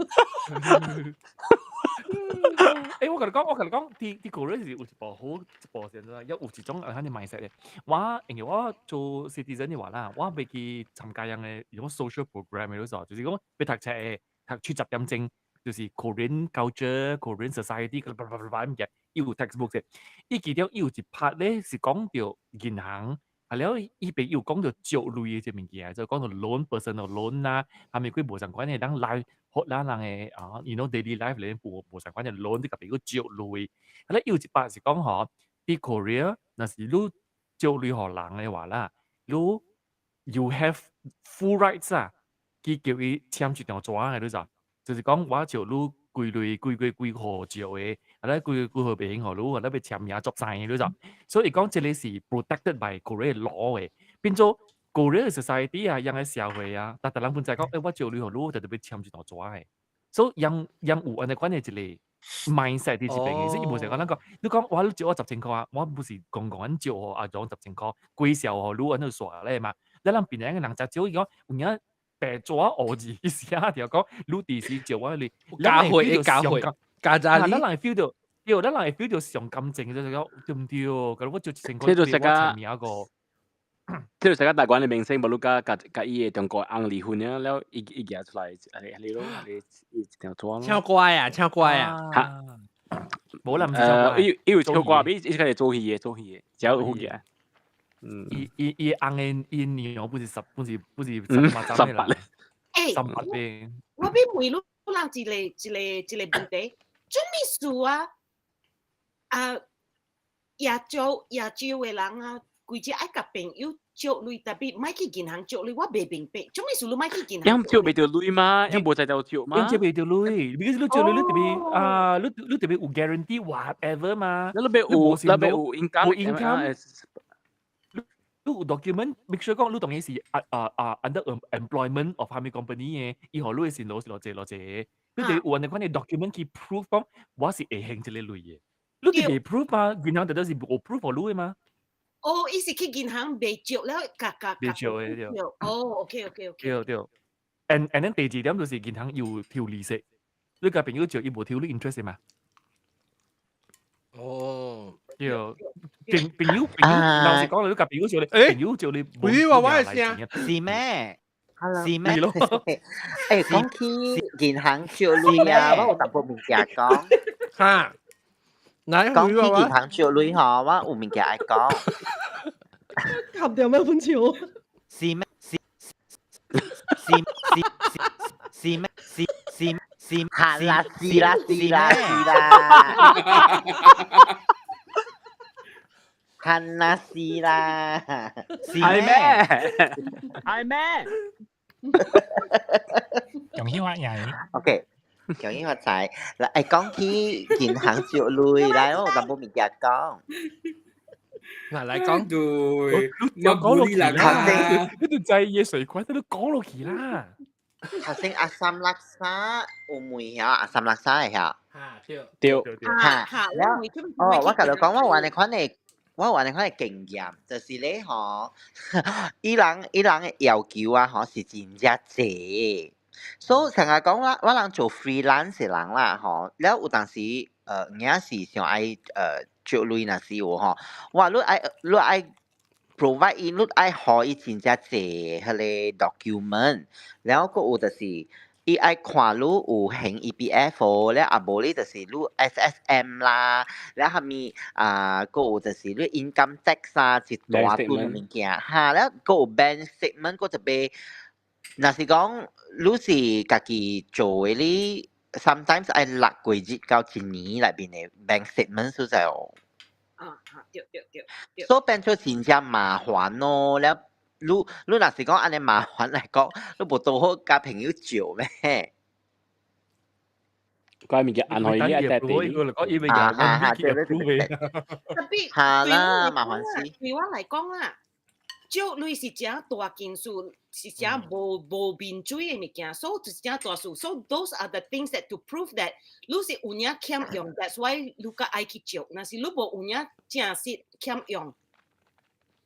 欸，我共你講，我共你講，佇 Korea 是有一部好一部先啦，有有一種啊，你 mindset 的。我因為我做 citizen 的話啦，我欲去參加樣的種 social program 的時候，就是講欲讀冊的，讀出10點鐘。就是 Korean culture、Korean society，叭叭叭叭物件，伊有 textbook 的。伊其中伊有一 part 咧是講著銀行，係了，伊朋友講到借鐳的這物件，就講到 loan personal loan 啦，係咪佢無相關的人來學咱人的啊，you know daily life 裏無無相關的 loan，你共朋友借鐳。啊，咧有一擺是講吼，佇 Korea，若是你借鐳予人的話啦，你 you have full rights 啊，去叫伊簽一張紙的，你知？就是講我借你幾鐳幾月幾號借的，啊咧幾月幾號袂還予你，啊咧欲簽名作證，你知？所以講這个是 protected by Korea law 的，變做 Korea society 啊，𪜶的社會啊，逐逐人本在講，欸，我借鐳予你，就著欲簽一張紙的。所以𪜶𪜶有按呢款的一个 mindset 佇這邊的，所以伊無是講咱講，你講我你借我10千箍啊，我不是講講按借予阿種10千箍，規數予你按呢煞咧嘛。咱人檳城的人誠少，伊講有影白紙烏字寫著講，你佇時借我鐳，
教會教會加扎
咱人會 feel 到，對，咱人會 feel 到上感情，就是講對毋對？佮我借1000塊，
這就是
我簽名個。
這就是個台灣的明星，無你佮佮佮伊的中國翁離婚了，了伊伊舉出來，按呢按呢咯，按呢一條紙咯。
唱歌啊，唱歌啊。
哈，
無啦，毋是唱歌。
伊伊有唱歌，伊伊是做戲的，做戲的，只有好嘅。
嗯，伊伊伊翁的伊娘不是十，不是不是十八十八咧，
欸，
十八咧。
我欲問你人一個一個一個問題，做咩事啊？啊，亞洲亞洲的人啊，規隻愛共朋友借鐳，特別莫去銀行借鐳，我袂明白，做咩事你莫去銀行？𪜶
借袂著鐳嗎？𪜶無才調借嗎？𪜶
借袂著鐳，because 你借鐳你特別啊，你你特別有 guarantee whatever 嘛？
你欲有，你欲有 income，
有 income。你有 document make sure 講你當然是啊啊啊 under employment of 蝦米 company 的，伊予你的薪勞是偌濟偌濟，你得有按呢款的 document 去 prove 講我是會還這个鐳的。你得袂 prove 嘛？銀行特別是無 prove 予你的嘛？
哦，伊是去銀行袂借了，共共
袂借的對。
哦，OK OK OK。
對對。And then 第二點就是銀行有抽利息，你共朋友借伊無抽你 interest 嘛？
哦，
對，朋朋友朋友，老實講，你共朋友借你，朋友借你，
你話我的聲
是咩？是咩？欸，講起銀行借鐳啊，我有淡薄物件講。
哈，
講起銀行借鐳吼，我有物件愛講。
合掉咩本錢？
是咩？是是是是咩？是是是係啦，是啦，是啦，是啦。係啦，是啦，
係咩？係咩？
恭喜發財。
OK，恭喜發財。嗱，誒，講起銀行借鐳來，我有淡薄物件講。
嗱，來講，
對，
你講落去啦，你都知伊的稅款，你都講落去啦。
頭先阿三垃圾有問遐，阿三垃圾的遐。
嚇對
對
對。嚇，了，哦，我共你講，我有按呢款的，我有按呢款的經驗，就是咧吼，伊人伊人的要求啊，吼是真正濟。所以成日講我我人做 freelance 的人啦，吼，了有當時有影是想愛借鐳若是有吼，哇，你愛你愛 provide 伊，你愛予伊真正濟彼个 document，了閣有就是伊愛看你有還 EPF 無，了啊無你就是你 SSM 啦，了蝦米啊，閣有就是你 income tax 啊，一大堆物件，哈，了閣有 bank statement，閣特別，若是講你是家己做的，你 sometimes 愛6個月到一年內面的 bank statement 所在哦。
啊啊，對對對對。
所以變做真正麻煩咯，了你你若是講按呢麻煩來講，你無拄好共朋友借咩？
怪物件按予伊愛帶地。
啊哈哈，對對對。
特別
哈啦，麻煩死。
對我來講啊，借鐳是誠大件事，是誠無無面水的物件，所以就是誠大事。So those are the things that to prove that 你是有影欠用，that's why 你較愛去借。若是你無有影正實欠用，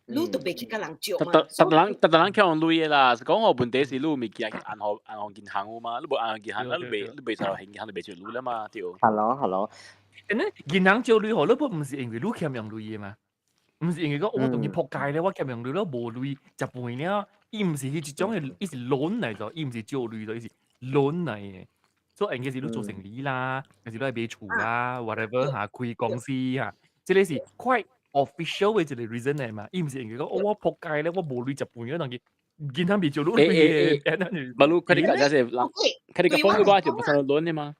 你就袂去共人借嘛。
逐逐人逐人欠用鐳的啦，是講我問題是你有物件去銀行銀行銀行有嘛？你無銀行銀行，你袂你袂使銀行就袂借鐳啦嘛，對。
Hello，hello。
欸，呢銀行借鐳予你，不毋是因為你欠用鐳的嘛？毋是因為講我當伊仆街咧，我欠用鐳了無鐳食飯了，伊毋是彼一種的，伊是 loan 來著，伊毋是借鐳著，伊是 loan 來的。所以應該是你做生意啦，還是你愛買厝啦，whatever 哈，開公司哈，這个是 quite official 嘅一個 reason 嚟嘛，伊毋是應該講哦我仆街咧，我無鐳食飯嗰當佢銀行未做到
誒
鐳
誒，馬路 credit card 就是人 credit card 封嘅話就 personal loan 嘅嘛。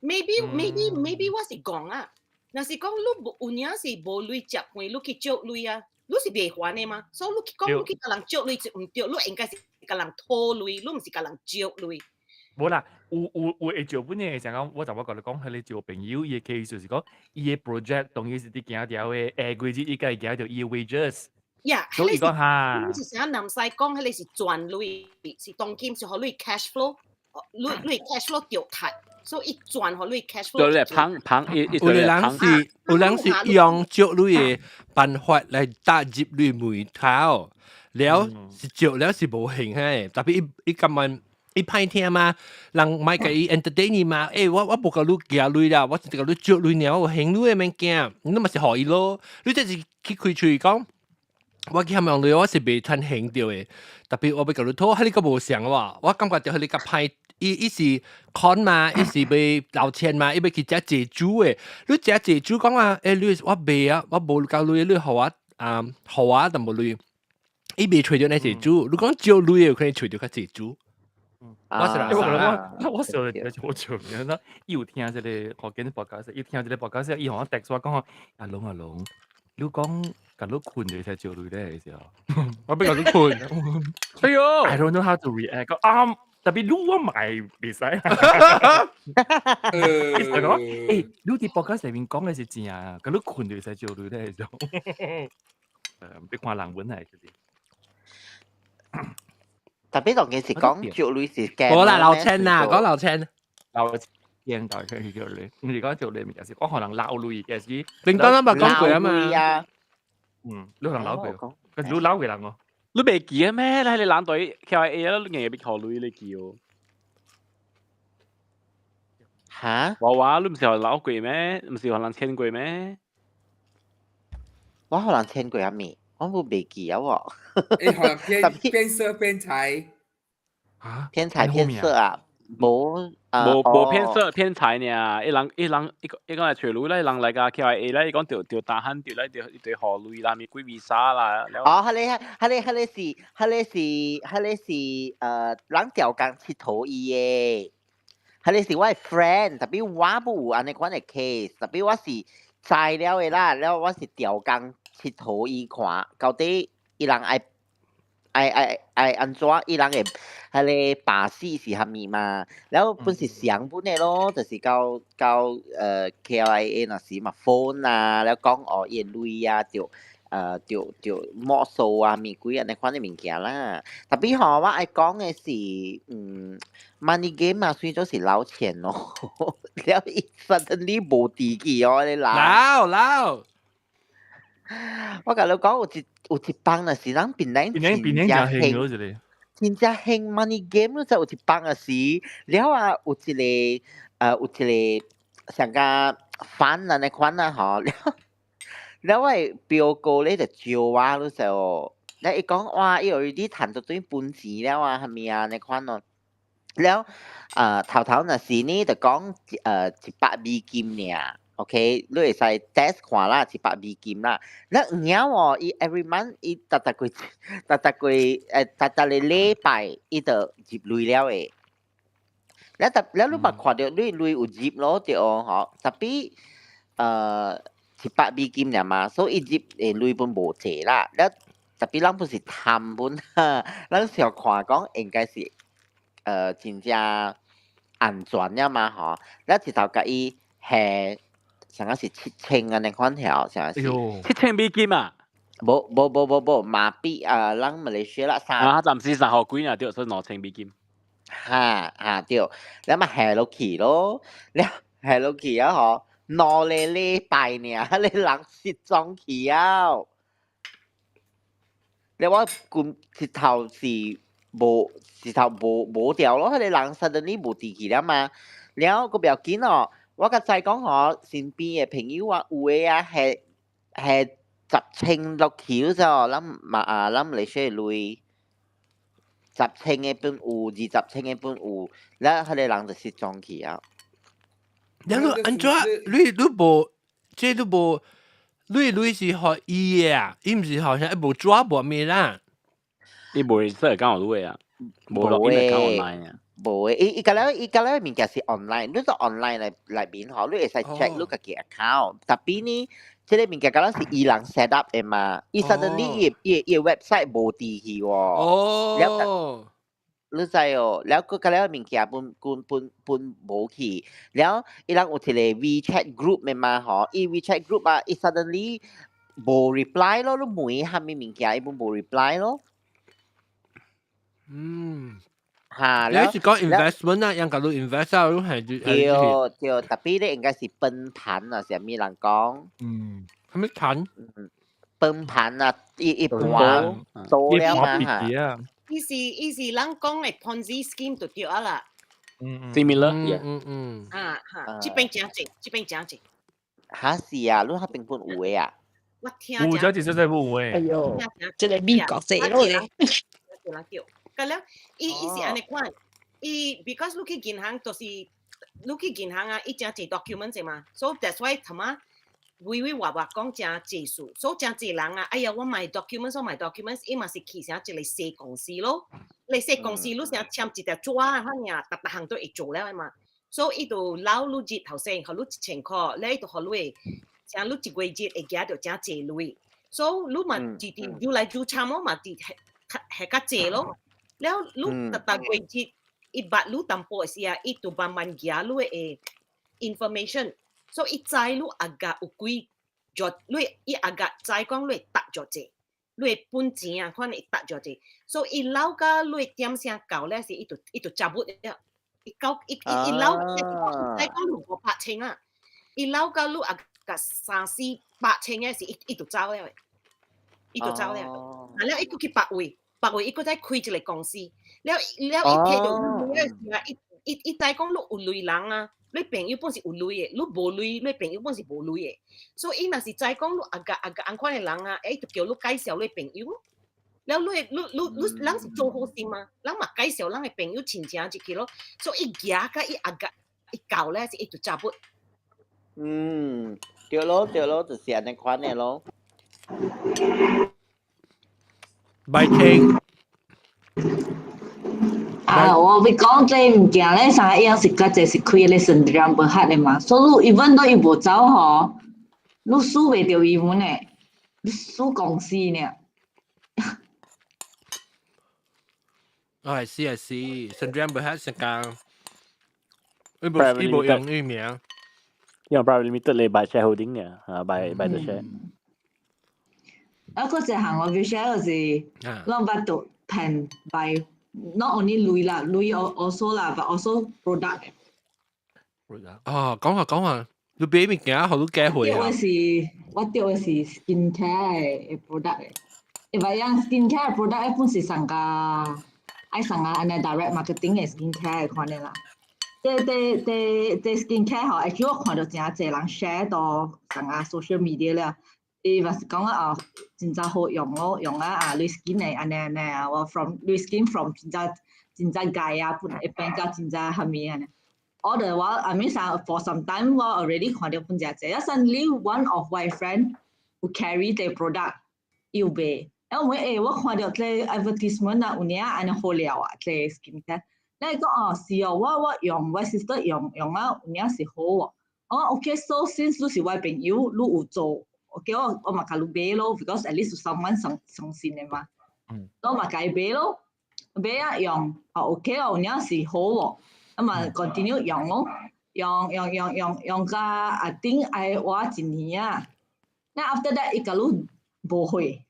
Maybe 我是講啊，若是講你無有影是無鐳食飯，你去借鐳啊，你是袂還的嘛？所以你去講你去共人借鐳就毋對，你應該是共人討鐳，你毋是共人借鐳。
無啦，有有有會借本嘅，像講我就我共你講，彼個借朋友伊嘅 case 就是講，伊嘅 project 當然是佇行條嘅，下個月伊家己行著伊嘅 wages。
Yeah，
所以講哈，
你是啥南西講，彼個是賺鐳，是當今是予你 cash flow，你 cash flow 著忒，所以伊賺予你 cash flow。
對咧，捧捧伊伊
有個人是有人是用借鐳的辦法來打入你門口，了是借了是無還的，特別伊伊感覺伊歹聽嘛，人莫共伊 entertain 伊嘛，欸我我無共你寄鐳啦，我是共你借鐳爾，我有還鐳的物件，你嘛是予伊咯，你這是去開喙講。我去含用鐳，我是袂趁還著的，特別我欲共你討，彼個無相喎，我感覺著彼個較歹，伊伊是 con 嘛，伊是欲撈錢嘛，伊欲去食濟煮的，你食濟煮講啊，欸你我袂啊，我無夠鐳，你予我啊，予我淡薄鐳，伊袂揣著那濟煮，你講借鐳有可能揣著較濟煮。我是
因為我我小我笑嘅，那伊有聽這個福建 podcast，伊聽這個 podcast，伊予我 text 我講阿龍阿龍，你講共你睏就會使借鐳咧時候，我欲共你睏。
哎喲
，I don't know how to react。啱，特別你我買袂使。伊就講，欸，你佇 podcast 裡面講的是真啊，共你睏就會使借鐳咧時候。誒，你看人文係就是。
特別當件是講借鐳是驚。
無啦，老千啦，講老千。
老千大概是借鐳，毋是講借鐳物件，是講可能撈鐳嘅是。
叮當咱捌講過啊嘛。
嗯，你可能撈過，可是你撈過人哦。
你袂記得咩？你喺你懶隊 KIA 啦，你硬欲予鐳你記哦。
嚇？
話話你毋是予撈過咩？毋是予人騙過咩？
我予人騙過啊咪？我無袂記啊喎。
欸，予人騙騙色騙財。
啊？
騙財騙色啊？無啊？
無無騙色騙財爾，伊人伊人伊伊講來揣鐳咧，人來共 KIA 咧，伊講著著打漢著來著一堆予鐳啦，物鬼 visa 啦。
哦，彼個彼個彼個是彼個是彼個是人調工𨑨迌伊的，彼個是我的 friend，特別我無有按呢款的 case，特別我是知了的啦，了我是調工𨑨迌伊看，到底伊人愛愛愛愛按怎，伊人會彼個把戲是啥物嘛？了本是上本的咯，就是到到KLIA 若是嘛 phone 啊，了講哦伊的鐳啊，著著著沒收啊，物鬼按呢款的物件啦。特別吼，我愛講的是，money game 嘛，算做是撈錢咯。了伊 suddenly 無佇去哦，你人。
撈撈。
我共你講，有一有一幫若是咱檳城
檳檳
真興，真正興 money game 就有一幫的時，了啊有一個有一個上個飯按呢款啊吼，了了我的表哥咧就招我，你知無？了伊講哇，伊 already 趁到對本錢了啊，啥物啊按呢款咯。了頭頭若是呢，就講100美金爾。OK，你會使 test 看啦，100美金啦。了有影喎，伊 every month 伊逐逐個逐逐個逐逐個禮拜，伊就入鐳了的。了特了你捌看著你鐳有入咯對吼，特別100美金爾嘛，所以伊入的鐳本無濟啦。了特別咱本是貪本，咱想看講應該是真正安全了嘛吼。了一頭共伊下。上個是7000按呢款條，上個是
7000美金啊？
無無無無無，馬幣啊，咱馬來西亞啦三。
啊，暫時三號幾啊，對，所以2000美金。
哈哈對，了嘛下落去咯，了下落去啊吼，兩個禮拜爾，彼人失蹤去啊！了我規一頭是無，一頭無無掉咯，彼個人 suddenly 無佇去了嘛，了閣不要緊哦。我較知講吼，身邊的朋友啊，有的啊係係10千落去咗，咱嘛啊，咱馬來西亞鐳十千的本有，20千的本有，了彼個人就失蹤去啊。
你按怎？你你無，這你無，鐳鐳是予伊的啊，伊毋是好像無抓無咩啦。
伊無說講有鐳啊，無咯，伊咪講 online 啊。
無誒，伊伊個了伊個了物件是 online，你做 online 內內面吼，你會使 check 你家己 account。特別呢，這個物件敢若是伊人 set up 的嘛，伊 suddenly 伊伊伊 website 無佇去喎。
哦。
你知哦，了閣個了物件本本本本無去，了伊人有一個 WeChat group 的嘛吼，伊 WeChat group 啊，伊 suddenly 無 reply 咯，你問啥物物件，伊本無 reply 咯。嚇，
你是講 investment 啊，人共你 invest 啊，你係
對對，特別咧應該是崩盤啊，啥物人講？
啥物盤？
崩盤啊，伊伊盤多了嘛嚇。
伊是人講的 Ponzi scheme 就對啊啦。
Similar，
啊哈，這邊真濟，這邊真濟。
哈是啊，你彼邊本有的啊？
我聽。
有，這真真有的。
哎喲，這個美國濟咯咧。
對啦對，個了，伊伊是按呢款，伊 because 你去銀行就是你去銀行啊，伊真濟 document 嘛，so that's why 他媽微微話話講真濟數，所以真濟人啊，哎呀，我買 documents，我買 documents，伊嘛是去啥一個細公司咯，你細公司你啥簽一條紙啊，反正逐逐項都會做了嘛，所以伊就撈你日頭先，予你1000箍，咧伊就予你，像你一個月會寄著真濟鐳，所以你嘛直直愈來愈慘咯，嘛直係係較濟咯，了你逐逐個月伊捌你淡薄時啊，伊就慢慢寄你的 information。所以伊知你阿個有幾就你伊阿個知講你會值偌濟，你的本錢啊，可能會值偌濟。所以伊老甲你點聲到咧是，伊就伊就食不了。伊到伊伊伊老知講你500千啊，伊老甲你阿個三四百千的是，伊伊就走了，伊就走了。啊了，伊閣去別位，別位伊閣再開一個公司。了了，伊摕著鐳的時啊，伊伊伊知講你有鐳人啊。你朋友本是有鐳的，你無鐳，你朋友本是無鐳的，所以伊若是知講你阿個阿個按款的人啊，欸，就叫你介紹你朋友。了你你你你，人是做好心嘛，人嘛介紹人的朋友親情入去咯，所以伊行甲伊阿個伊到咧是伊就食不。
嗯，對咯對咯，就是按呢款的咯。
拜聽。
啊，我欲講這物件咧，啥樣是較濟是開咧 Sendirian Berhad 的嘛，所以 even 都伊無走吼，你輸袂著伊們的，你輸公司呢。
哦，係是係是，Sendirian Berhad 成間，伊無伊無用伊名。
用 private limited 嚟 buy shareholding 嘅，啊，buy the share。
啊，嗰一項我欲 share 就是，攏捌到騙 by not only 鐳啦，鐳 also 啦，but also product。
哦，講下講下，你買物件好多機會啊！
我是我著的是 skin care 的 product 的，因為樣 skin care product 本是上加愛上加按呢 direct marketing 的 skin care 的款的啦。這這這這 skin care 吼，actually 我看著誠濟人 share 到上加 social media 了。伊嘛是講啊，真正好用咯，用啊啊，你 skin 的按呢按呢啊，我 from 你 skin from 真正真正蓋啊，本會變甲真正蝦米按呢。我就我 I mean for some time 我 already 看著本誠濟，啊 suddenly one of my friend who carry the product 伊有賣，然後我欸我看著這 advertisement 啊，有影按呢好料啊，這 skin care，你講哦是哦，我我用我 sister 用用啊，有影是好哦。我 OK so since 你是我朋友，你有做。OK 我我嘛共你買咯，because at least someone 相相信的嘛。我嘛共伊買咯，買啊用，哦 OK 哦，有影是好喎，啊嘛 continue 用咯，用用用用用甲啊頂愛活一年啊，那 after that 伊共你無貨，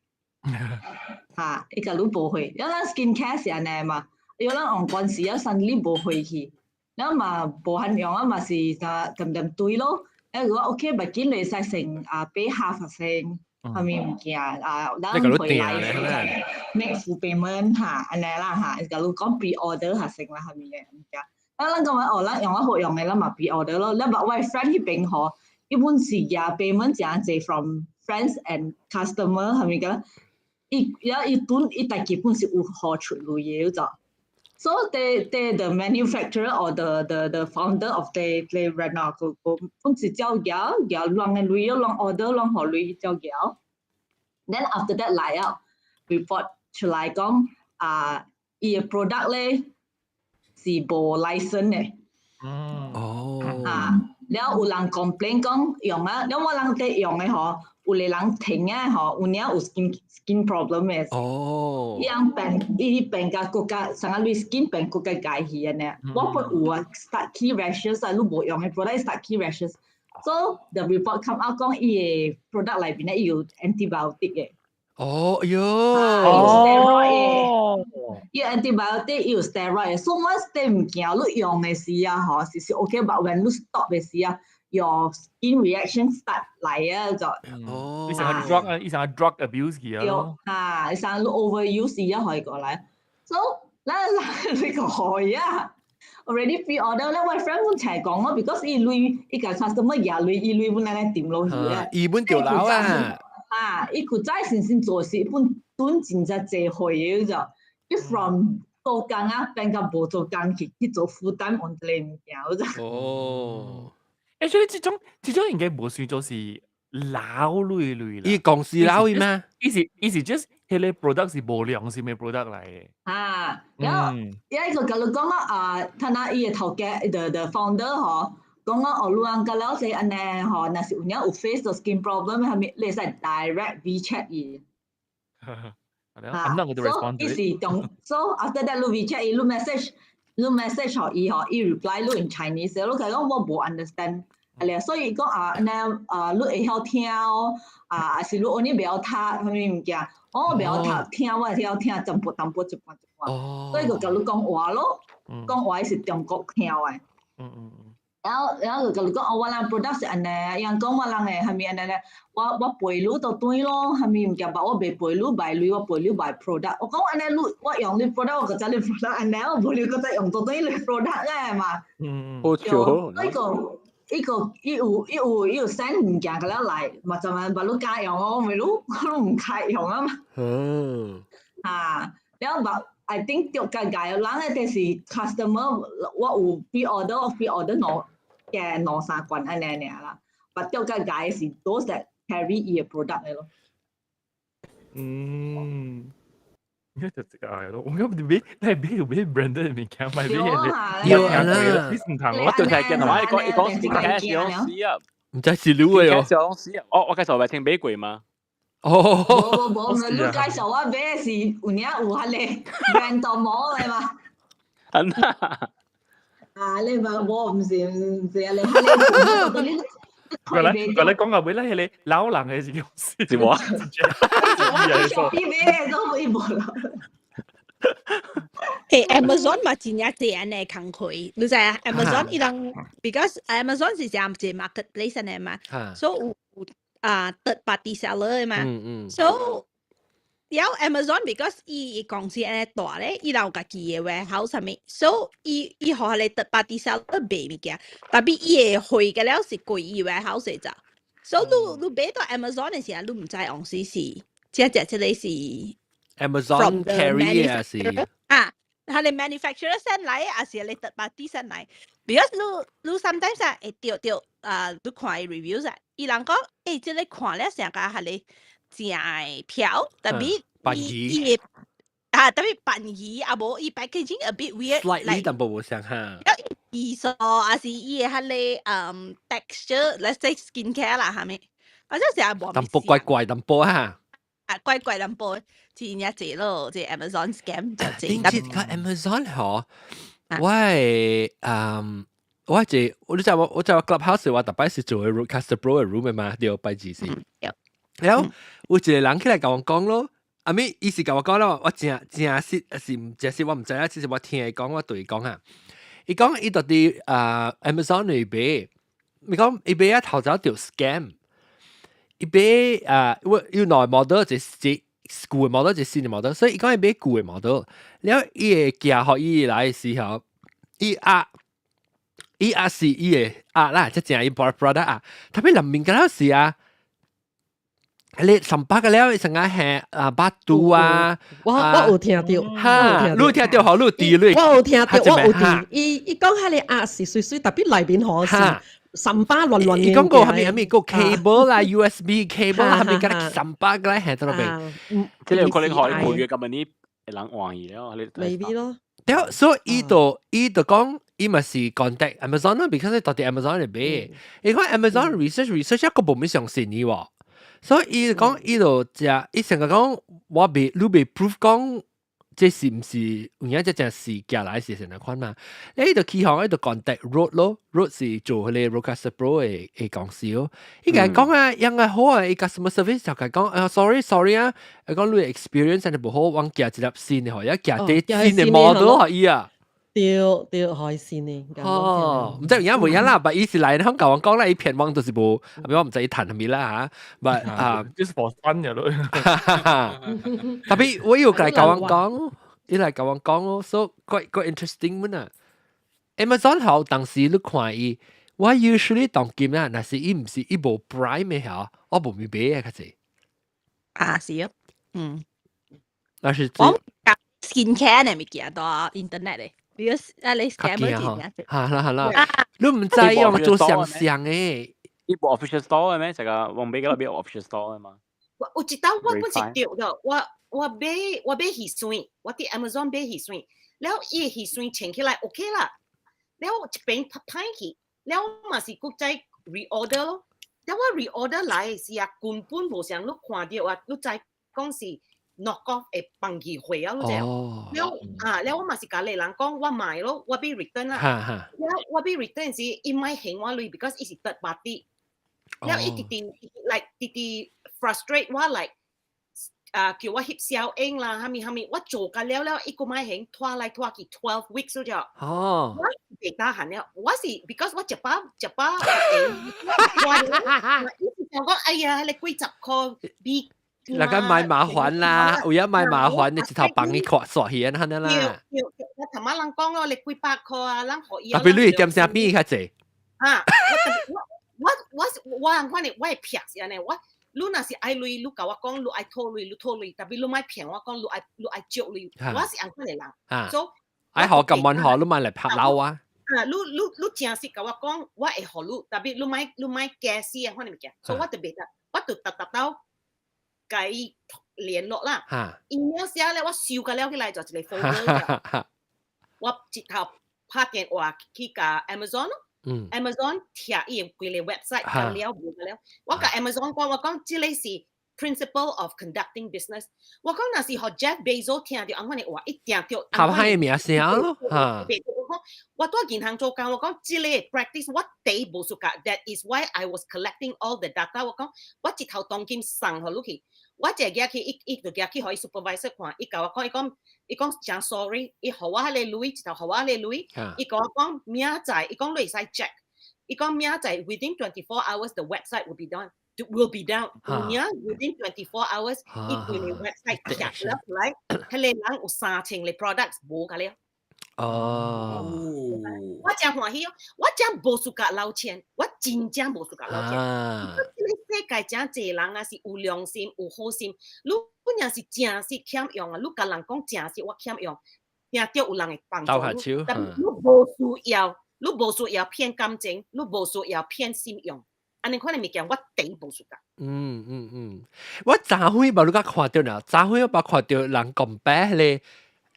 哈，伊共你無貨，因為咱 skin care 是按呢嘛，因為咱用慣時啊，suddenly 無貨去，咱嘛無法用啊嘛是淡淡對咯。誒，如果 OK，咪緊你使成啊，買 half 成，啥物物件啊，咱回來 make full payment 哈，按呢啦哈，假如講 pre order 下成啦，啥物的物件。啊，咱講話哦，咱用啊好用的，咱嘛 pre order 咯。咱捌我 friend 彼邊吼，伊本是也 payment 誠濟 from friends and customer 啥物個，伊了伊本伊家己本是有付出鐳的，就。So they the manufacturer or the founder of the brand 啊，個個本是照攪攪亂嘅鐳，亂 order 亂予鐳照攪。Then after that 來啊，report 出來講啊，伊嘅 product 咧是無 license 嘅。啊，了有人 complain 講用啊，了我人佇用嘅吼，有個人停啊吼，有領有 skin problem 嘅。伊人變，伊變甲閣較，啥個你 skin 變閣較解去按呢。我本有啊，start 起 rashes 啊，你無用嘅 product start 起 rashes。So the report come out 講伊嘅 product 內邊咧有 antibiotic 嘅。
哦，喲，
有 steroid 嘅，伊 antibiotic 有 steroid，所以 once 啲物件你用嘅時啊，嗬，是 OK，but when 你 stop 嘅時啊，your skin reaction start 來啊就。
你成個 drug 啊，伊成個 drug abuse 去啊。
啊，你成個 overuse 啊，可以過來。So，咱你個可以啊。already pre-order 咧，我 friend 本齊講咯，because 伊鐳伊個 customer 也鐳，伊鐳本來來掂落去啊。
伊本掉樓啊。
啊！伊古早先先做事，本轉真正濟歲嘅就，伊 from 做工啊變到無做工去去做負擔按這個物件，就。
Actually，這種應該無算做是老類類啦。
伊公司老咩？
伊是 just 彼個 product 是無良心嘅 product 來嘅。
啊，然後一個共你講啊，他那伊嘅頭家 the founder 嗬。講我哦，你人甲了說按呢吼，若是有影有 face 到 skin problem，啥物，你會使 direct WeChat 伊。
啊，
所以伊是中，so after that 你 WeChat 伊，你 message，你 message 予伊吼，伊 reply 你 in Chinese，你講我無 understand，啊咧，所以講啊，按呢啊，你會曉聽哦，啊，還是你 only 袂曉讀啥物物件，我袂曉讀，聽我會曉聽淡薄淡薄一半一半，所以就共你講話咯，講話是中國聽的。然後就共你講，哦，我人 product 是按呢，伊人講我人的啥物按呢咧，我賠你就對咯，啥物物件，但我袂賠你賣鐳，我賠你賣 product。我講按呢，你我用你 product，我閣知你 product 按呢，我無你閣再用到對你 product 咧嘛。
好笑。
呢個伊個伊有 send 物件共了來，嘛就問把你家用哦，咪你我都毋開用啊嘛。啊，了把 I think 著較濟人咧，就是 customer，我有 pre-order，我 pre-order 兩嘅兩三罐按呢爾啦，但著較濟是 those that carry 伊嘅 product 嘅咯。
嗯，應該就這個咯。我講買，你係買買 branded 物件，買買
嘢。有啊，
你唔同
我對聽見同埋伊講 skincare 是攏死啊，
毋知是你嘅哦。
是攏死啊！我介紹咪聽買過嗎？
哦，
無無無，你介紹我買是有影有彼個 brand 都無的嘛？
真啊！
啊，你嘛無毋是毋是啊？你彼個你
過來過來講到尾咧，彼個老人的是公司，
是無？
我買的都伊無啦。
嘿，Amazon 嘛真正濟按呢工課，你知啊？Amazon 伊人，because Amazon 是正一個 marketplace 按呢嘛，所以有啊 third party seller 嘛，so 了 Amazon because 伊公司按呢大咧，伊有家己的 warehouse 啥物，so 伊予彼個 third party seller 賣物件，tapi 伊的貨個了是過伊 warehouse 的咋，so 你買到 Amazon 的時候，你毋知往時是，這個是
Amazon carry 啊是
啊，係你 manufacturer send 來，還是你 third party send 來？Because 你 sometimes 啊會著著啊，你看伊 reviews 啊，伊人講，欸，這個看了成個係你正的票，tapi 伊伊會啊，tapi 扮魚啊無伊 packaging a bit weird。
Slightly 淡薄無相哈。
伊素還是伊的彼個texture，let's say skincare 啦，係咪？或者成日無。
淡薄怪怪淡薄啊。
啊，怪怪淡薄，真正濟咯，這 Amazon scam 就濟。
頂次個 Amazon 嗬，我係我這我你知我我知我 Clubhouse 我逐擺是做 Rodecaster Pro 嘅 room 嘛，對，拜二是。然後有一個人起來共我講咯，阿咪伊是共我講咯，我真真實是毋真實，我毋知影，其實我聽伊講，我對伊講啊。伊講伊到佇啊 Amazon 裏買，伊講伊買啊頭早著 scam，伊買啊我有兩個 model，一是舊的 model，一是新的 model，所以伊講伊買舊的 model，了伊會寄予伊來的時候，伊壓伊壓是伊的壓啦，即正伊 product 啊，tapi 內面敢若是啊。你三百個了，成個係啊百度啊，
我有聽著，
哈，你有聽著好，你有佇你，
我有聽著，我有佇。伊伊講彼个鴨是媠媠，特別內面吼是三百亂亂。
伊講過啥物啥物個 cable 啦，USB cable 啦，啥物個三百個咧係到邊？
這個可能可以每月咁樣你人換去了，你
maybe 咯。
對，所以伊就講，伊嘛是 contact Amazon 咯，because 到底 Amazon 嚟買。伊講 Amazon research research 一個無咩相信伊喎。所以伊講伊就食，伊成個講我未，你未 proof 講這是毋是有影這正是寄來是啥款嘛？伊就起行，伊就 contact Rode 咯，Rode 是做彼個 Rodecaster Pro 的公司咯。伊共講啊，應該好啊，伊 customer service 就共講啊，sorry sorry 啊，伊講你 experience 真係無好，阮寄一粒新的，予伊寄啲新的 model 予伊啊。
對對，開心呢。
哦，毋知有影無影啦，但伊是來香港講啦，伊騙網就是無，啊，我毋知伊談啥物啦嚇，but 啊，
就是 for fun 嘅咯。
特別我有來共阮講，伊來共阮講咯，so quite quite interesting 們啊。Amazon 好，當時你看伊，我 usually 當今啊，若是伊毋是伊無 Prime 的嚇，我無咪買啊，較濟。
啊，是啊，嗯。
那是
我 skin care 的物件到 internet 的。because 啊，你 scammer
真嚇啦嚇啦，你毋知用做相像的。
伊無 official store 的咩？這個我買個邊 official store 的嘛？
我有一道我本是著的，我買翕水，我佇 Amazon 買翕水，了伊的翕水穿起來 OK 啦，了一邊拍歹去，了我嘛是閣再 reorder 咯，了我 reorder 來的時啊，根本無像你看著啊，你知講是 knock off 會放棄貨啊，你知？了啊，了我嘛是共你人講，我買咯，我欲 return 啦。了我欲 return 時，伊莫還我鐳，because 伊是 third party。了伊直直 like 直直 frustrate 我 like 啊，叫我翕小影啦，啥物啥物，我做甲了了，伊閣莫還拖來拖去 12 weeks 咗。我袂打閒了，我是 because 我食飽食飽，我伊是想講，哎呀，你幾十箍比。
那個買麻煩啦，有影買麻煩，你一頭幫你看刷起安尼啦。
對對，我頭仔人講咯，你幾百箍啊，咱予伊。
特別你點聲比較濟。
啊，我我我我反正我會騙是按呢，我你若是愛鐳，你共我講你愛討鐳，你討鐳，特別你莫騙我講你愛你愛借鐳，我是按款的人。所以
愛予咁問予，你莫來拍鬧啊。
啊，你你你誠實共我講，我會予你，特別你莫你莫假死啊，款的物件，所以我就袂得，我就沓沓到。共伊聯絡啦，email 寫咧，我收甲了起來就一個 folder，我一頭拍電話去共 Amazon 咯，Amazon 拆伊的規个 website 甲了無甲了，我共 Amazon 講，我講這個是 principle of conducting business，我講若是予 Jeff Bezos 聽著按款的話，一定著
拍歹名聲咯，嚇。
我講我佇銀行做工，我講這個 practice 我第一無 suka，that is why I was collecting all the data。我講我一頭當金送予你去。我一個去，伊伊就舉去予伊 supervisor 看，伊共我講，伊講伊講誠 sorry，伊予我彼个鐳，一頭予我彼个鐳，伊共我講明仔載，伊講你會使 check，伊講明仔載 within 24 hours the website will be done。will be down。有影 within 24 hours，伊規个 website 拆了出來，彼個人有3000個 products 無甲了。我誠歡喜哦，我真無 suka 撈錢，我真正無 suka 撈錢。這個世界誠濟人啊，是有良心、有好心。你若是誠實欠用啊，你共人講誠實我欠用，定著有人會幫助你。但你無需要，你無需要騙感情，你無需要騙信用。按呢款的物件，我第一無 suka。
嗯嗯嗯，我昨昏無你甲看著呢，昨昏我捌看著人講白彼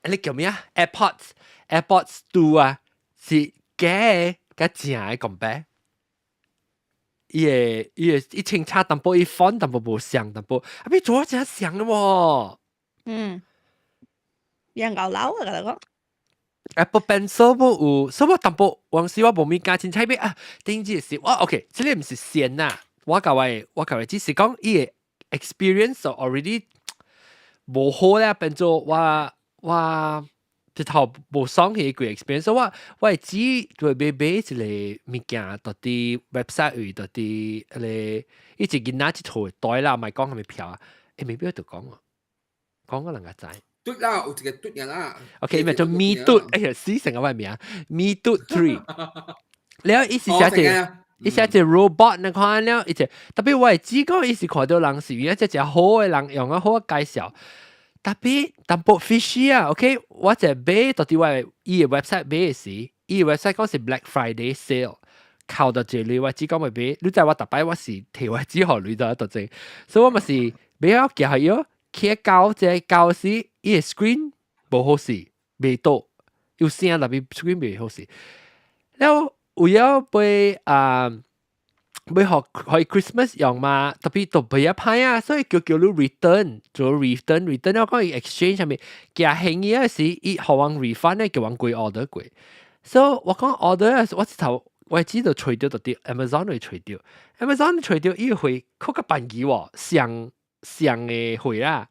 個，彼個叫咩啊？AirPods 2啊，是假的佮正的講白。伊個伊清楚淡薄，伊 font 淡薄無像淡薄，啊，比做真像的喎。
嗯，人牛樓啊，共你講。
Apple Pencil 無有，所以我淡薄往時我無物件凊彩買啊，頂日是我 OK，這個毋是先啦，我共你只是講伊個 experience already 無好咧，變做我直頭無爽彼個 experience，所以我會只對買買一個物件，佇佇 website 位佇佇彼個伊一囡仔一套袋啦，莫講啥物票啊，欸，未必要講喎，講個人家知。
嘟啦，有一個嘟嘅啦。
OK，名做 Mi 嘟，哎呀，死成個我名，Mi 嘟 Three。了伊是寫者，伊寫隻 robot 你看了，伊隻特別我會知講伊是看到人是伊隻隻好嘅人用啊好介紹。特別淡薄 fishy 啊，OK，我隻買到底我伊個 website 買嘅時，伊個 website 講是 Black Friday sale。靠到這裡，我只講會買，你知我逐擺我是提我紙予鐳到到這，所以我嘛是買了寄予伊，去交這交時，伊個 screen 無好勢，袂倒，有聲特別 screen 袂好勢。了有了買啊，欲予 Christmas 用嘛，特別都袂曉歹啊，所以叫你 return 做 return return 了講伊 exchange 啥物，寄行伊嗰時，伊予阮 refund 咧，叫阮過 order 過。所以我講 order 我一頭。我知道揣著就佇 Amazon 會揣著，Amazon 揣著伊會較較便宜喎，上上嘅貨啦。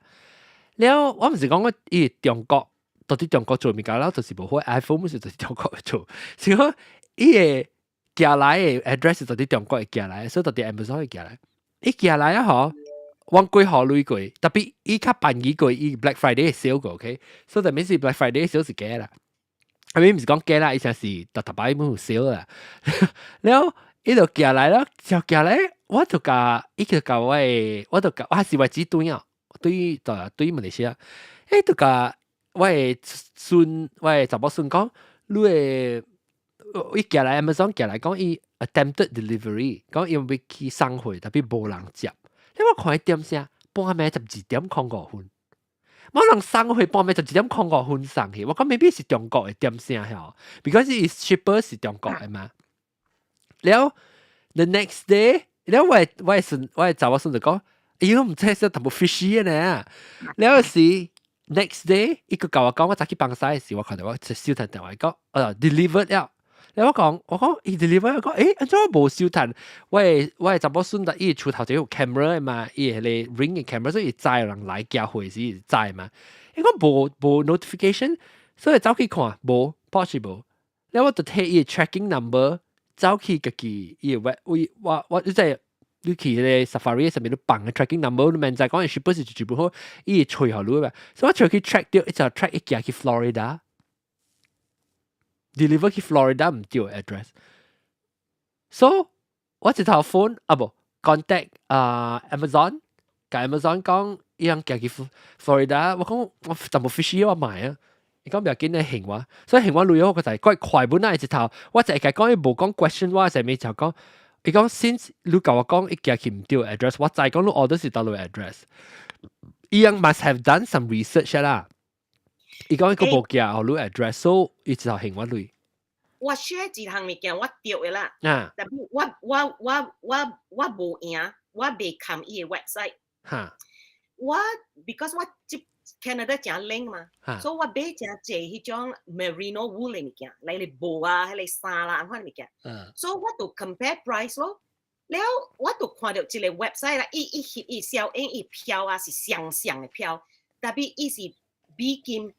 了我毋是講我伊中國到底中國做物件了，就是無好 iPhone 是就是中國做，是講伊個寄來嘅 address 到底中國會寄來，所以到底 Amazon 會寄來。伊寄來啊嗬，阮幾號鐳過，特別伊較便宜過伊 Black Friday sale 過，OK，所以就免是 Black Friday sale 是假啦。啊，咪毋是講假啦，伊成是逐逐擺攏有 sale 啦。了，伊就寄來了，就寄來，我就共伊就共我的，我就共我是我姊對啊，對對對馬來西亞，欸，就共我的孫，我的查某孫講，你的伊寄來 Amazon 寄來講伊 attempted delivery，講伊欲去送貨，特別無人接。你我看伊點聲，半暝12點05分。冇人送貨半暝12點05分送去，我講 maybe 是中國的點聲吼，because 伊 shipper 是中國的嘛。了 the next day，了我的孫我的查某孫就講，哎呦毋知說淡薄 fishy 呢。了是 next day，伊閣共我講，我早去放屎時，我看到我收到電話講，deliver 了。了我講伊 deliver，我講，欸，按怎我無收到？我的查某孫伊厝頭前有 camera 嘛，伊彼個 ring 的 camera，所以知有人來寄貨時知嘛。伊講無 notification，所以走去看無 possible。了我就提伊 tracking number 走去家己伊個 web，我你知你去彼個 Safari 上面你放個 tracking number，你免知講伊是不是全部好，伊會揣予你嘛。所以我揣去 track 著，一直 track 伊寄去 Florida。deliver 去 Florida 毋對 address。So 我一頭 phone 啊無 contact 啊 Amazon，共 Amazon 講伊人寄去 Florida，我講我淡薄 fishy 我買啊。伊講不要緊咧還我，所以還我鐳我個就係快本來一頭，我就會共講伊無講 question 我啥物就講，伊講 since 你共我講伊寄去毋對 address，我知講你 order 是佗落 address。伊人 must have done some research 啦。伊講伊閣無寄予你 address，所以伊就還我鐳。
我 share 一項物件我著的啦，
啊，
但我無贏，我袂看伊的 website。我 because 我這 Canada 誠冷嘛，所以我買誠濟彼種 merino wool 的物件，來個布啊，彼個衫啦，按款物件。所以我就 compare price 咯。了我就看著一個 website 啦，伊翕伊小影伊票啊是雙雙的票，特別伊是美金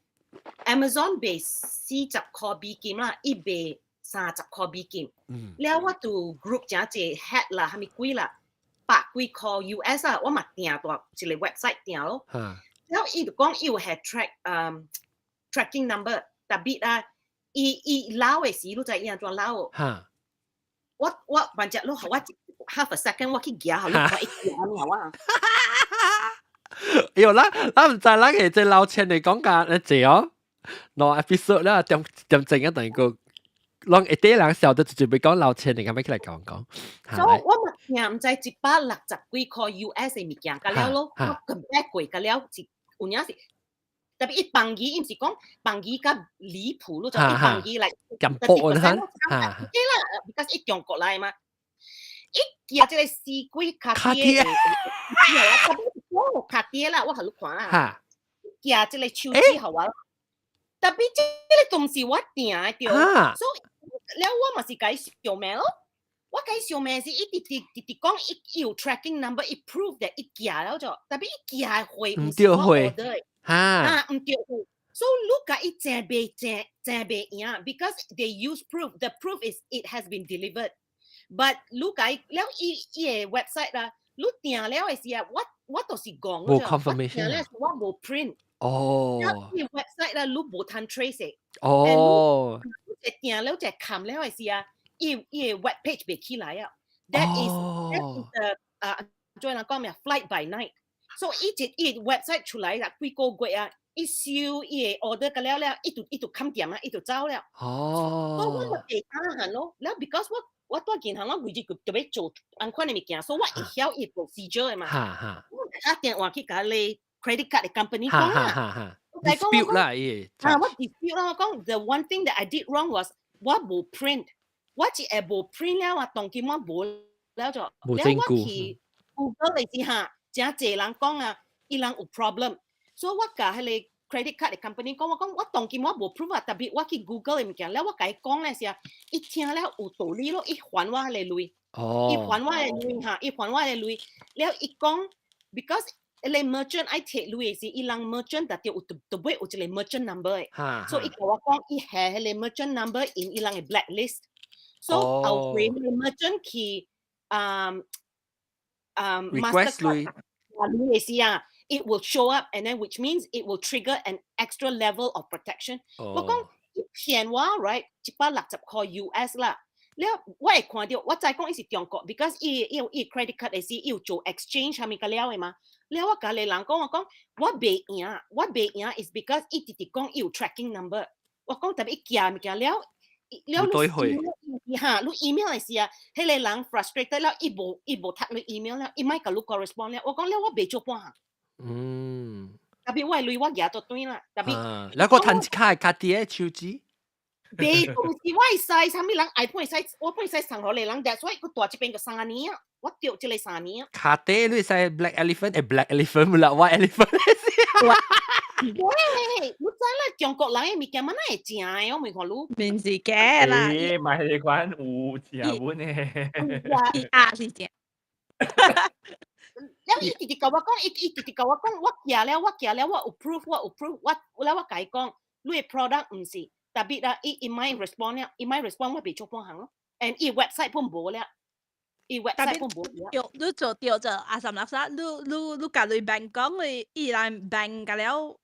，Amazon 賣40塊美金啦，伊賣30塊美金。了我就 group 誠濟 hat 啦，啥物鬼啦，百幾塊 US 啊，我嘛訂蹛一個 website 訂咯。了伊就講伊有係 track tracking number，特別啊，伊老的時，你知伊按怎老？我反正你予我 half a second，我去舉予你看伊行爾我。
哎呦，咱毋知咱個這老千的講價咧濟哦，兩 episode 了點點鐘啊，等於個，攏一堆人曉得就準備講老千的，咁樣起來講講。
所以我嘛聽毋知160幾塊 US 的物件，甲了咯，我 compare 過甲了是有影是。特別伊放魚，伊毋是講放魚較離譜，你就伊放魚來
咁薄啊！
對啦，because 伊中國來嘛，伊寄這個死鬼卡鐵，我卡鐵啦，我予你看啦，寄這個手指予我，特別這個東西我訂的著，所以了我嘛是共伊相罵咯。我共伊相罵是伊直直直直講伊有 tracking number，伊 prove that 伊寄了就，特別伊寄的貨毋是我 order 的。啊，毋對貨，所以你共伊爭袂爭爭袂贏，because they use proof. The proof is it has been delivered. But 你共伊了伊伊个 website 啦，你訂了的時啊，我就是講
無 confirmation，
訂了我無 print。伊 website 啦，你無通 trace。你訂了就冚了的時啊，伊伊个 web page 袂起來啊。That is the 啊，再人講咩？Fly by night。So 伊一伊 website 出來啦，幾個月啊，伊收伊個 order 個了了，伊就冚掂啊，伊就走了。所以我就會打行咯。了 because 我蹛銀行，我每日就特別做按款的物件，所以我會曉伊 procedure 的嘛。我打電話去共你 credit card 的 company 講啦。
Dispute 啦，伊。
啊，我 dispute 啦，我講 the one thing that I did wrong was 我無 print，我一下無 print 了啊，當今我無了就，了我去 Google 嚟之下，真濟人講啊，伊人有 problem，所以我共彼個 credit card 的 company 講，我講我當今我無 proof 啊，特別我去 Google 的物件，了我共伊講咧時啊，伊聽了有道理咯，伊還我彼個鐳，伊還我的鐳哈，伊還我的鐳，了伊講，because 彼個 merchant 愛提鐳的時，伊人 merchant 特別有特特別有一個 merchant number 的，所以伊共我講，伊下彼個 merchant number in 伊人的 blacklist，so 後回彼個 merchant 去
request 鐳，
鐳的時啊，it will show up and then which means it will trigger an extra level of protection。我講伊騙我，right 160塊 US 啦。了我會看到，我知講伊是中國，because 伊 credit card 的時，伊有做 exchange 啥物個了的嘛。了我共彼個人講，我講我袂贏，我袂贏 is because 伊直直講伊有 tracking number。我講特別伊寄物件了，了你哈，你 email 的時啊，彼個人 frustrated 了，伊無讀你 email 了，伊莫共你 correspond 了。我講了，我袂做半項。特別我的鐳我舉到轉啦，特別。
你個趁一卡家己的手指。
袂，唔是我會使，啥物人 iPhone 會使，我會使送予你人，所以佢蹛這邊個三年啊，我著這個三年啊。
卡底你使 black elephant，black elephant 唔啦，white elephant。
喂，你知啦，中國人的物件，乜會正的？我未看你。
面是假啦。
咦，買呢款有正本的。
伊啊是正。
了伊直直共我講，伊直直共我講，我寄了，我寄了，我有 proof，我有 proof，我了我共伊講，你的 product 毋是。特別啊，伊伊莫 respond 了，伊莫 respond 我袂做半項咯。and 伊 website 本無了，伊 website 本無了。
對，你做對做阿三六三，你共你 bank 講，你伊人 bank 個了，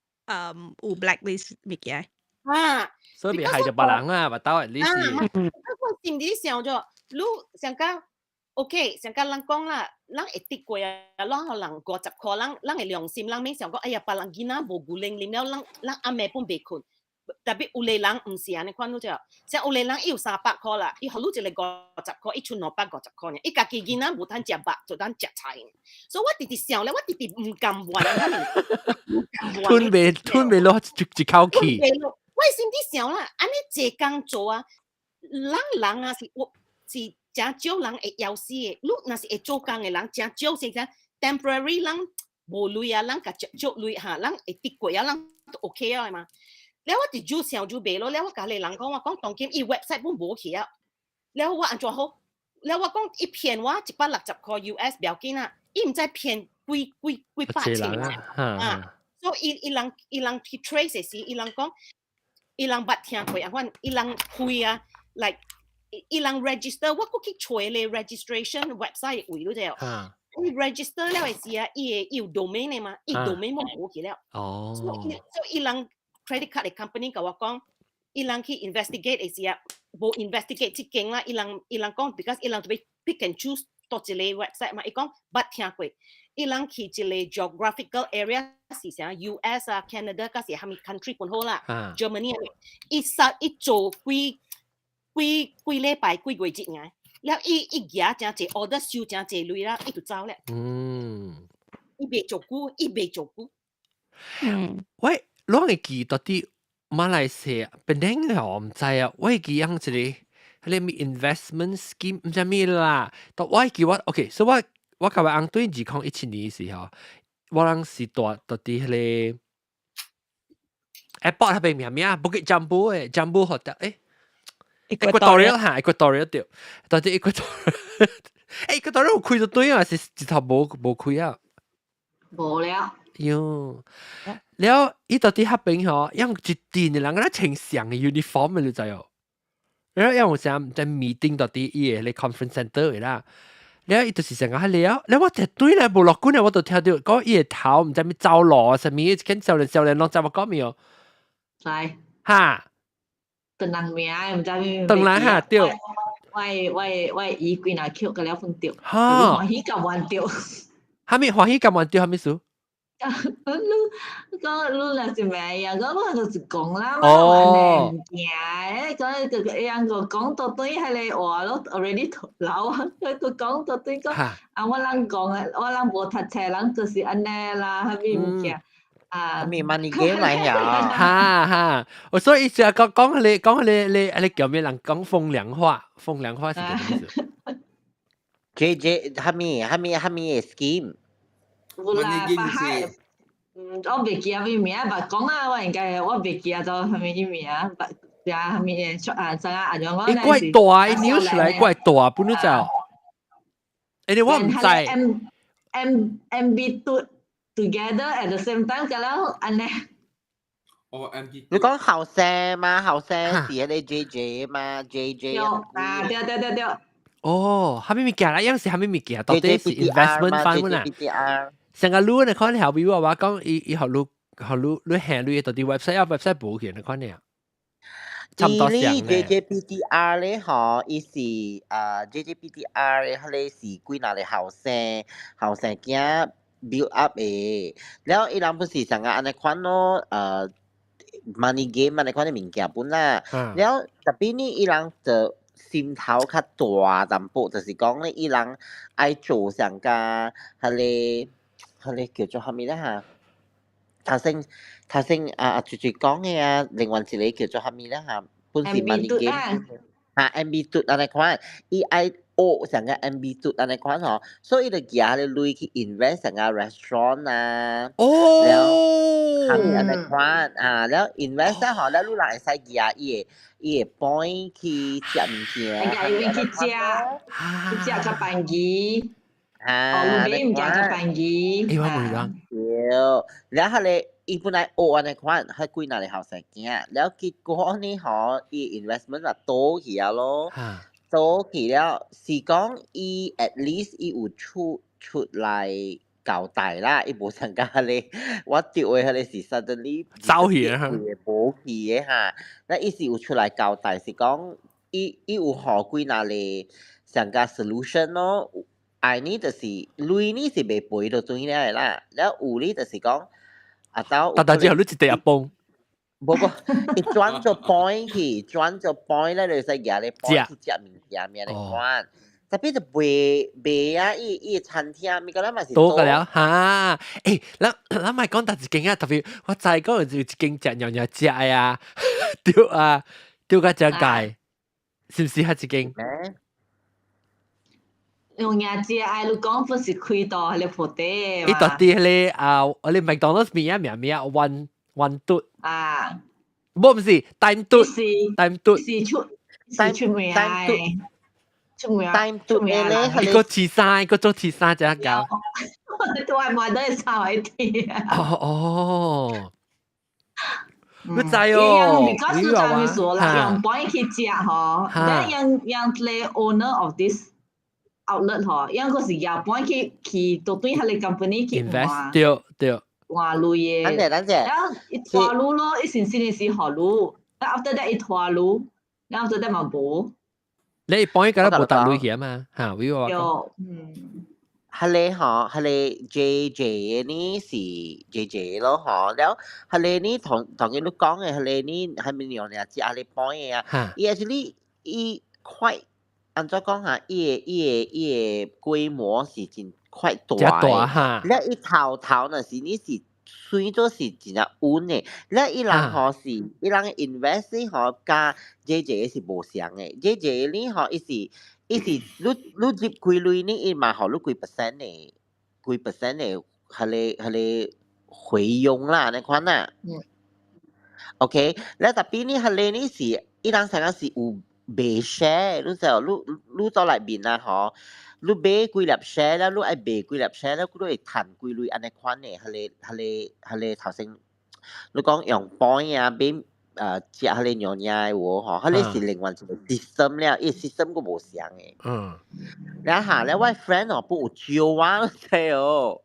有 blacklist 物件。
啊，
所以袂害著別人啊，目兜 at least。
啊，我心裡想著，你想講 OK，想講人講啦，人會得過啊，咱予人50塊，咱的良心，咱免想講，哎呀，別人囡仔無牛奶啉了，咱暗暝本袂睏。特別有個人毋是按呢款，你知無？像有個人伊有300塊啦，伊予你一個五十塊，伊賰250塊爾，伊家己囡仔無通食肉，就通食菜。所以我直直想咧，我直直毋甘願，
吞袂落一口氣。
我心裡想啦，按呢濟工做啊，咱人啊是我是誠少人會枵死的。你若是會做工的人，誠少是講 temporary 人無鐳啊，咱共借借鐳哈，咱會得過啊，咱都 OK 啊嘛。了我直就想就袂咯，了我共彼個人講，我講當今伊 website 本無去啊。了我按怎好？了我講伊騙我160塊 US 不要緊啊，伊毋知騙幾幾幾百千啊。所以伊人去 trace 的時，伊人講，伊人捌聽過啊，阮伊人開啊，like 伊人 register，我閣去揣咧 registration website 位，你知無？伊 register 了的時啊，伊會伊有 domain 的嘛，伊 domain 無去了。所以伊人 credit card 的 company 共我講，伊人去 investigate 的時啊，無 investigate 這間啦，伊人講，because 伊人就欲 pick and choose 佗一個 website 嘛，伊講捌聽過，伊人去一個 geographical area 是啥 US 啊、Canada 佮是啥物 country 本好啦，Germany 啊，伊殺伊做幾幾幾禮拜幾月一爾，了伊伊舉誠濟 order 收誠濟鐳啦，伊就走了。伊袂做久，伊袂做久。
喂，攏會記到底馬來西亞檳城我毋知啊，我會記樣一個彼個咩 investment scheme 毋知咩啦。但我會記我 OK，所以我共我翁對2017年時候，我人是蹛佇彼個 airport 彼邊名咩啊？Bukit Jambul 的 Jambul Hotel 欸，Equatorial 哈，Equatorial 對，佇 Equatorial，欸，Equatorial 有開就對啊，是一頭無開啊？
無了。
喲，了伊佇彼邊吼，用一陣的人敢若穿像的 uniform 的，你知無？了有啥在 meeting 佇伊的 conference center 的啦。了伊就是成個了，了我一對咧無落滾咧，我就聽著講伊的頭毋知咩走路啊，啥物，一間少年少年攏知我講沒有？
知。
哈。
唐人名毋知咩。
唐人哈對。
我我姨幾若 Q 個了分掉，
哈
歡喜咁玩掉。
哈咪歡喜咁玩掉，哈咪數？
你講你若是咩呀？講你就是講啦，
哦
物件，講個樣個講到對彼個話咯，already 老啊，佢個講到對講，啊我人講啊，我人無讀冊，人就是按呢啦，啥物物件啊？
咩 money game 來呀？
哈哈，我所以就講講你講你你你叫咩人講風涼話？風涼話是咩意思？
J J 哈咪哈咪哈咪 scheme？
有啦，把海，我袂記啊咩名，捌講啊，我應該我袂記啊，做啥物名，捌食啥物的，啊，知影啊，像我
伊怪大，伊 news 來怪大，本來就，欸，我毋知。
M M M B two together at the same time，咁樣按呢。
哦，M B。
你講後生嘛？後生是彼個 J J 嘛？J J。
啊，對對對對。
哦，啥物物件啦？樣是啥物物件？到底是 investment fund 啊？上個你你看後邊我話講，伊伊予你予你你下你到底 website 啊 website 無去，你看呢？差唔多像
咧。J J P T R 咧，嗬，伊是啊 J J P T R 咧，彼個是幾若個後生後生囝 build up 的，了伊人不是上個按呢款咯，money game 按呢款的物件本啦，了 tapi 呢，伊人就心頭較大淡薄，就是講咧，伊人愛做上加彼個彼個叫做啥物咧嚇？頭先頭先啊啊，最最講的啊，另外一個叫做啥物咧嚇？本是 money game 嚇，M B 嘟按呢款，伊愛學上個 M B 嘟按呢款吼，所以伊就舉彼個鐳去 invest 上個 restaurant 啊，了啥物按呢款啊，了 invest 吼，了你人會使舉伊的伊的 point 去食物件，
伊去食，去食較便宜。
啊，
哦，你買物件較便宜。
欸，我問人。
對，了彼個伊本來學按呢款，彼幾若個後生囝，了結果呢吼，伊 investment 就倒去啊咯，倒去了是講伊 at least 伊有出出來交代啦，伊無參加彼個，我著的彼個是 suddenly
走去啊，
無去的哈，那伊是有出來交代，是講伊伊有予幾若個上個 solution 咯。愛呢就是鐳呢是袂賠到轉了的啦，了有呢就是講啊兜，
但但之後你一地阿崩，
無無，伊轉做 point 去，轉做 point 咧，就使舉咧 point 去食物件物咧款。Tapi 就賣賣啊！伊伊餐廳，咪個咱嘛是
多個了哈！欸，咱咱莫講佗一間啊，特別我知講有一間食娘娘食的啊，對啊，對甲遮界，是毋是彼一間？
用牙食愛你講不是開到彼個鋪底
伊到底彼個啊，我哋麥當勞邊啊名名 one one 嘟
啊，
無毋是 time 嘟，time 嘟
是出是出名的，出名
出名咧，
一個切三，一個做切三只搞。
都係買得三位啲啊。
哦哦。你知哦，
你講是啥物說啦？用幫伊去食吼，但用用個 owner of this outlet 吼，用個是也幫去去到對彼個 company 去
invest 對對。
換鐳的。
等陣等陣。
然後伊拖鐳咯，伊先先是予鐳，然後 after that 伊拖鐳，然後 after that 嘛無。
你幫伊個無搭鐳去啊嘛？嚇，為我
講。嗯。
彼個吼，彼個 J J 呢是 J J 咯吼，了彼個呢同同佢你講的彼個呢係咪用嚟接彼個 point 的啊？伊 actually 伊快按怎講哈？伊的伊的伊的規模是真快大
的。大
了伊頭頭若是你是算做是真正穩的，了伊人吼是伊人 invest 吼佮 J J 是無相的，J J 呢吼伊是。伊是你你入幾鐳呢？伊嘛予你幾 percent 的，幾 percent 的，彼個彼個回佣啦，按呢款啦。OK，了 tapi 呢，彼個呢是伊人成個是有賣 share，你知無？你你到內面啊吼，你買幾粒 share 了，你愛賣幾粒 share 了，你會趁幾鐳按呢款的，彼個彼個彼個頭先你講用 point 啊買。食彼個娘娘的有吼，彼個是另外一個 system 了，伊 system 閣無相的。了哈，了我 friend 哦，不有招我知哦。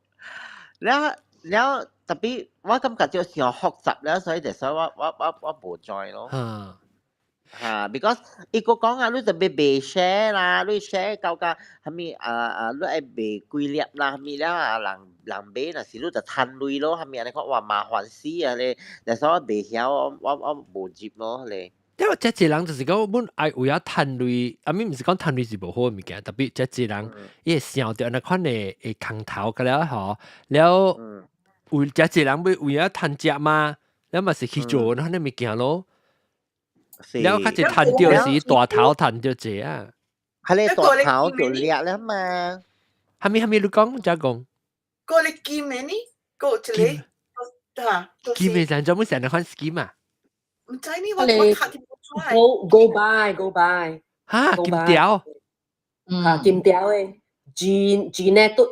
了了， tapi 我感覺就傷複雜了，所以就所以我我我我無 join 咯。
嗯。
嚇，because 伊個講啊，你就欲賣 share 啦，你 share 到甲啥物啊啊，你愛賣幾粒啦，啥物了啊，人人買若是你就趁鐳咯，啥物按呢講，哇麻煩死啊咧，但是我袂曉，我無入咯咧。
因為這濟人就是講，阮愛為咗趁鐳，啊咪毋是講趁鐳是無好嘅物件，特別這濟人伊會想著按呢款的空頭個了吼，了為這濟人欲為咗趁食嘛，了嘛是去做那款物件咯。了較濟趁著是大頭趁著濟啊。
係你大頭就掠了嘛。
蝦米蝦米你講，再講。
個你金的呢？個一個嚇。
金的人專門成日款 scheme 啊？
毋知呢，我睇見出來。
Go go buy go buy。
嚇，金條。
啊，金條的，G G 呢都。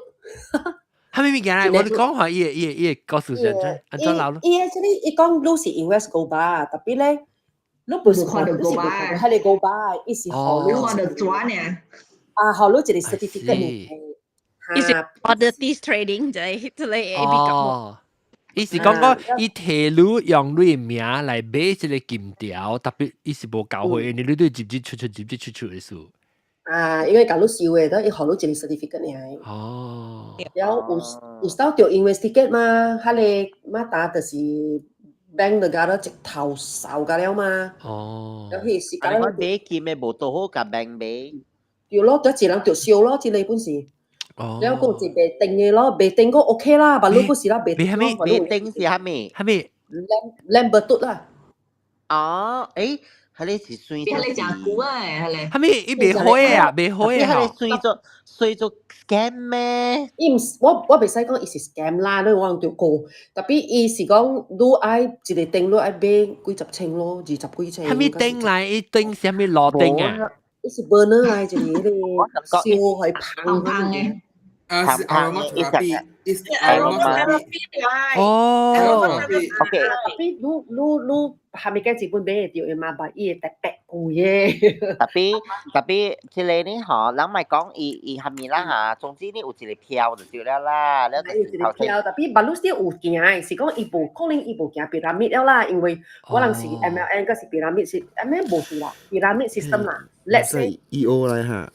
蝦米物件來？我你講話，伊會告訴人怎按怎老咯？
伊個這裡伊講你是 invest 五百，特別咧，你不是看，你是無看著彼個五百，伊是予你
看著紙爾。
啊，予你一個 certificate。
伊是 commodities trading 就係這個 A B
哦，伊是講講伊提你用你名來買這個金條，特別伊是無交會，你對入入出出入入出出的事。
啊，因為共你收的，都伊予你一個 certificate 爾。
哦。
了有收著 investigate 嘛？彼個馬達就是 Bank Negara 直頭掃甲了嘛。
哦。
了彼時間。
啊，你買金的無拄好共 bank 買。
對咯，得一人就燒咯，這個本是。
哦。
了閣有一袂定的咯，袂定閣 OK 啦，但你不是啦，袂定。
袂定是啥物？
啥物
？Lamb 啦。
哦，誒。彼個是算
做，彼個誠久啊，彼個。
啥物？伊袂好啊，袂好啊。
彼個算做算做 scam 咩？
伊毋是，我袂使講伊是 scam 啦，你我著過。特別伊是講你愛一個頂，你愛買幾十千咯，二十幾千。
啥物頂來？伊頂啥物爐頂啊？
伊是 burner 來一個彼個燒予芳
芳的。
啊，是 aromatherapy，是 aromatherapy。
哦
，OK。
特別你你你還沒計日本買會著的嘛，但伊會特別貴的。
特別特別，這個呢吼，人莫講伊伊蝦米啦嚇，總之呢有一個票就對了啦。了
有一個票，特別馬路是有行的，是講伊無可能伊無行 pyramid 了啦，因為我人是 MLM，閣是 pyramid 是 MLM 無是啦，pyramid system 啦。Let's say
EO 來哈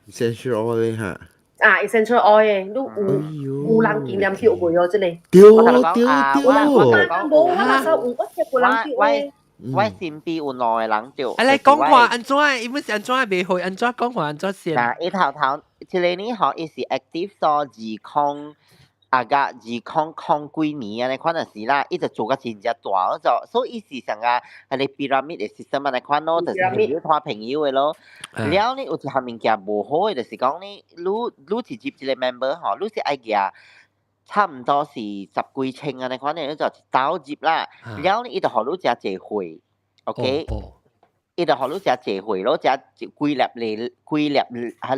，essential oil 哈。
啊，essential oil，你有有人經驗去有過哦，這個。
對對對。
我無，我那時候有，我聽過人叫的。
我身邊有兩個人著。
啊，來講話按怎？伊本是按怎袂會？按怎講話按怎先？
嗱，伊頭頭，這個呢吼，伊是 active 做20啊個2000幾年按呢款就是啦，伊就做甲真正大就，所以伊是上個彼個 pyramid 的 system 按呢款咯，就是朋友拖朋友的咯。了呢有一項物件無好的，就是講呢，你是入一個 member 吼，你是愛寄差毋多是十幾千按呢款的，你就一兜入啦。了呢，伊就予你誠濟貨，OK？伊就予你誠濟貨咯，食幾粒嚟幾粒彼個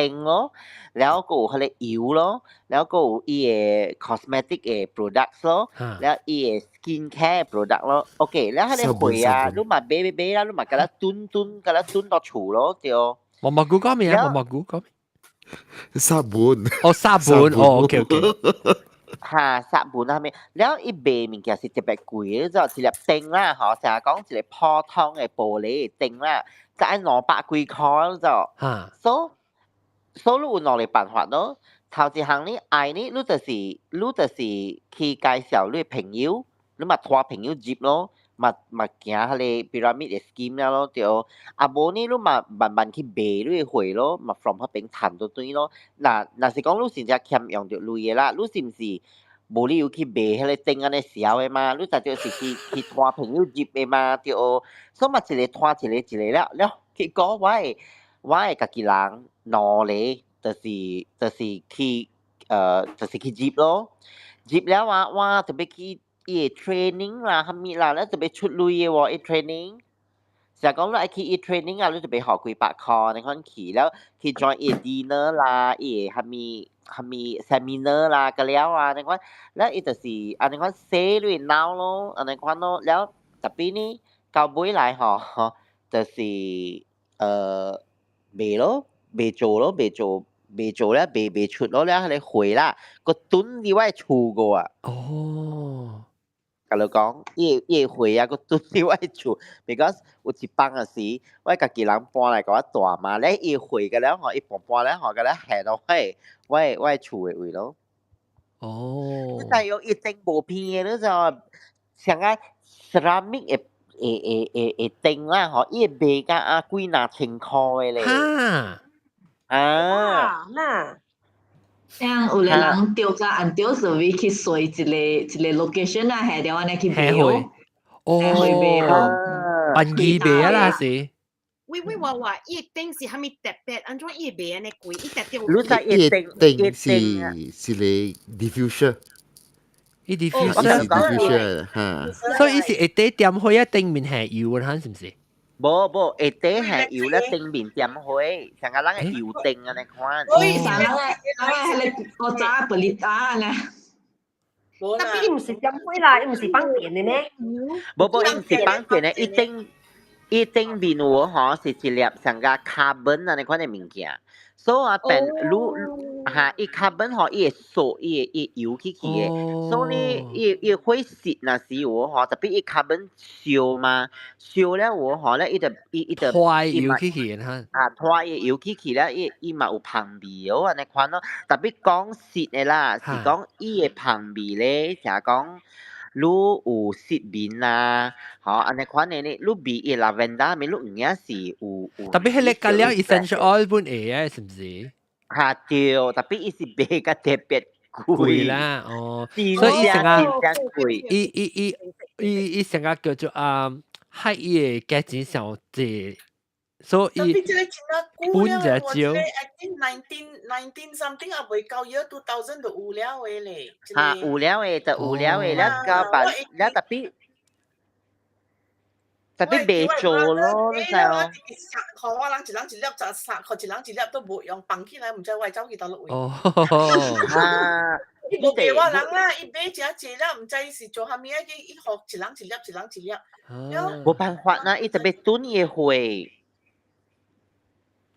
燈咯，了閣有彼個油咯，了閣有伊的 cosmetic 的 products 咯，了伊的 skin care product 咯，OK，了彼個貨啊，你嘛買買買啦，你嘛共咱囤囤，共咱囤到厝咯，對。
毛毛菇講咩啊？毛毛菇講咩？
沙本。
哦，沙本，哦，OK OK。
哈，沙本啥物？了伊賣物件是特別貴的，就一粒燈啦，吼，成日講一個普通的玻璃的燈啦，就愛200幾箍就。所所以你有兩個辦法咯。頭一項你愛呢，你就是去介紹你的朋友，你嘛拖朋友入咯，嘛嘛行彼個 pyramid 的 scheme 了咯，對。啊無呢，你嘛慢慢去賣你的貨咯，嘛 from 彼邊趁倒轉咯。若若是講你真正欠用著鐳的啦，你是毋是無理由去賣彼個燈按呢痟的嘛？你絕對是去拖朋友入的嘛，對。所以嘛一個拖一個一個了了，結果我的家己人兩個就是去就是去入咯，入了啊，哇特別去伊的 training 啦，啥物啦，了特別出鐳的喎，伊 training。成日講你愛去伊 training 啊，你特別予幾百箍，你看去了去 join 伊 dinner 啦，伊的啥物啥物 seminar 啦，個了啊，你看，了伊就是按呢款洗你腦咯，按呢款咯，了特別呢，到尾來吼，就是賣咯，袂做咯，袂做。袂做了，袂出咯了，彼個貨啦，閣囤佇我的厝過啊。
哦。
共你講，伊會火啊，閣轉去我厝，because 有一放嘅時，我家己人搬來共我住嘛，咧伊火個了吼，伊搬搬了吼，共咧下落去我厝的位咯。
哦。
你知影伊燈無偏的，你知無？像個 ceramic 的燈啦吼，伊會賣甲啊幾若千箍的咧。
哈。
啊。
那。
像有個人著甲按著是為去隨一個一個 location 啊，下掉按呢去賣哦。
哦。按伊賣啊啦是。
喂喂話話，伊燈是啥物特別？按怎伊賣按呢貴？伊特別。
你知伊
燈是個 diffuser。
伊 diffuser
是 diffuser 哈。
所以伊是下底點火啊，頂面係油啊，是毋是？
無無，下底係油咧，頂面點火，像個咱個油燈按呢款。
所以啥人個人個彼個古早玻璃打呢？
特別伊毋是點火啦，伊毋是放電的呢。
無無，伊毋是放電的，伊頂伊頂面有吼是一粒像個 carbon 按呢款的物件，所以啊變愈哈伊 carbon 吼伊會鎖伊會伊油起去的，所以伊伊火熄若是有吼，特別伊 carbon 燒嘛，燒了有吼咧，伊就伊伊就
拖油起去哈。
啊，拖伊油起去了，伊伊嘛有芳味哦，按呢款咯。特別講實的啦，是講伊的芳味咧，就講你有失眠啊，吼按呢款的呢，你味伊 lavender 味，你有影是有有。
特別彼個加了 essential oil 本會啊，是毋是？
哈對，特別伊是賣較特別貴
啦，哦，所以伊成個伊伊伊伊伊成個叫做啊，害伊的價錢上濟，所以
特別這個真啊久了，
本就少。
我這個 I think 19 19 something 啊，未到 year 2000 就有了的咧。
哈，有了的就有了的，了到辦了特別特別袂做咯，你知哦。
3箍我人一人一粒13箍，一人一粒都無用，放起來毋知我走去佗落位。
哦，
哈，
伊無給我人啦，伊買誠濟了，毋知是做啥物啊？伊伊予一人一粒，一人一粒。
無辦法啦，伊特別轉伊的貨。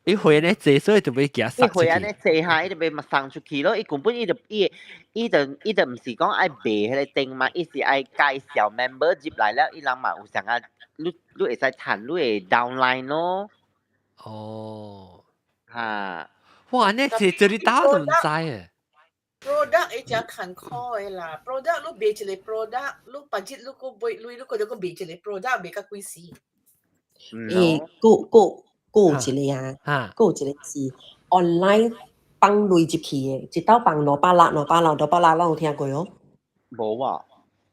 伊貨呢濟，所以就欲寄送
伊貨按呢濟下，伊就欲嘛送出去咯。伊根本伊就伊伊就伊就毋是講愛賣彼個燈嘛，伊是愛介紹 member 入來了，伊人嘛有啥啊？你你會使趁你的 downline 咯。
哦，
哈！
哇，呢這這你打都毋知誒。
product 會誠艱苦的啦，product 你賣一個 product，你別日你閣買，你你閣閣賣一個 product 賣甲幾時？
欸，閣閣閣有一個啊，閣有一個是 online 放鐳入去的，一道放200六、200六、兩百六，攏有聽過哦？
無啊。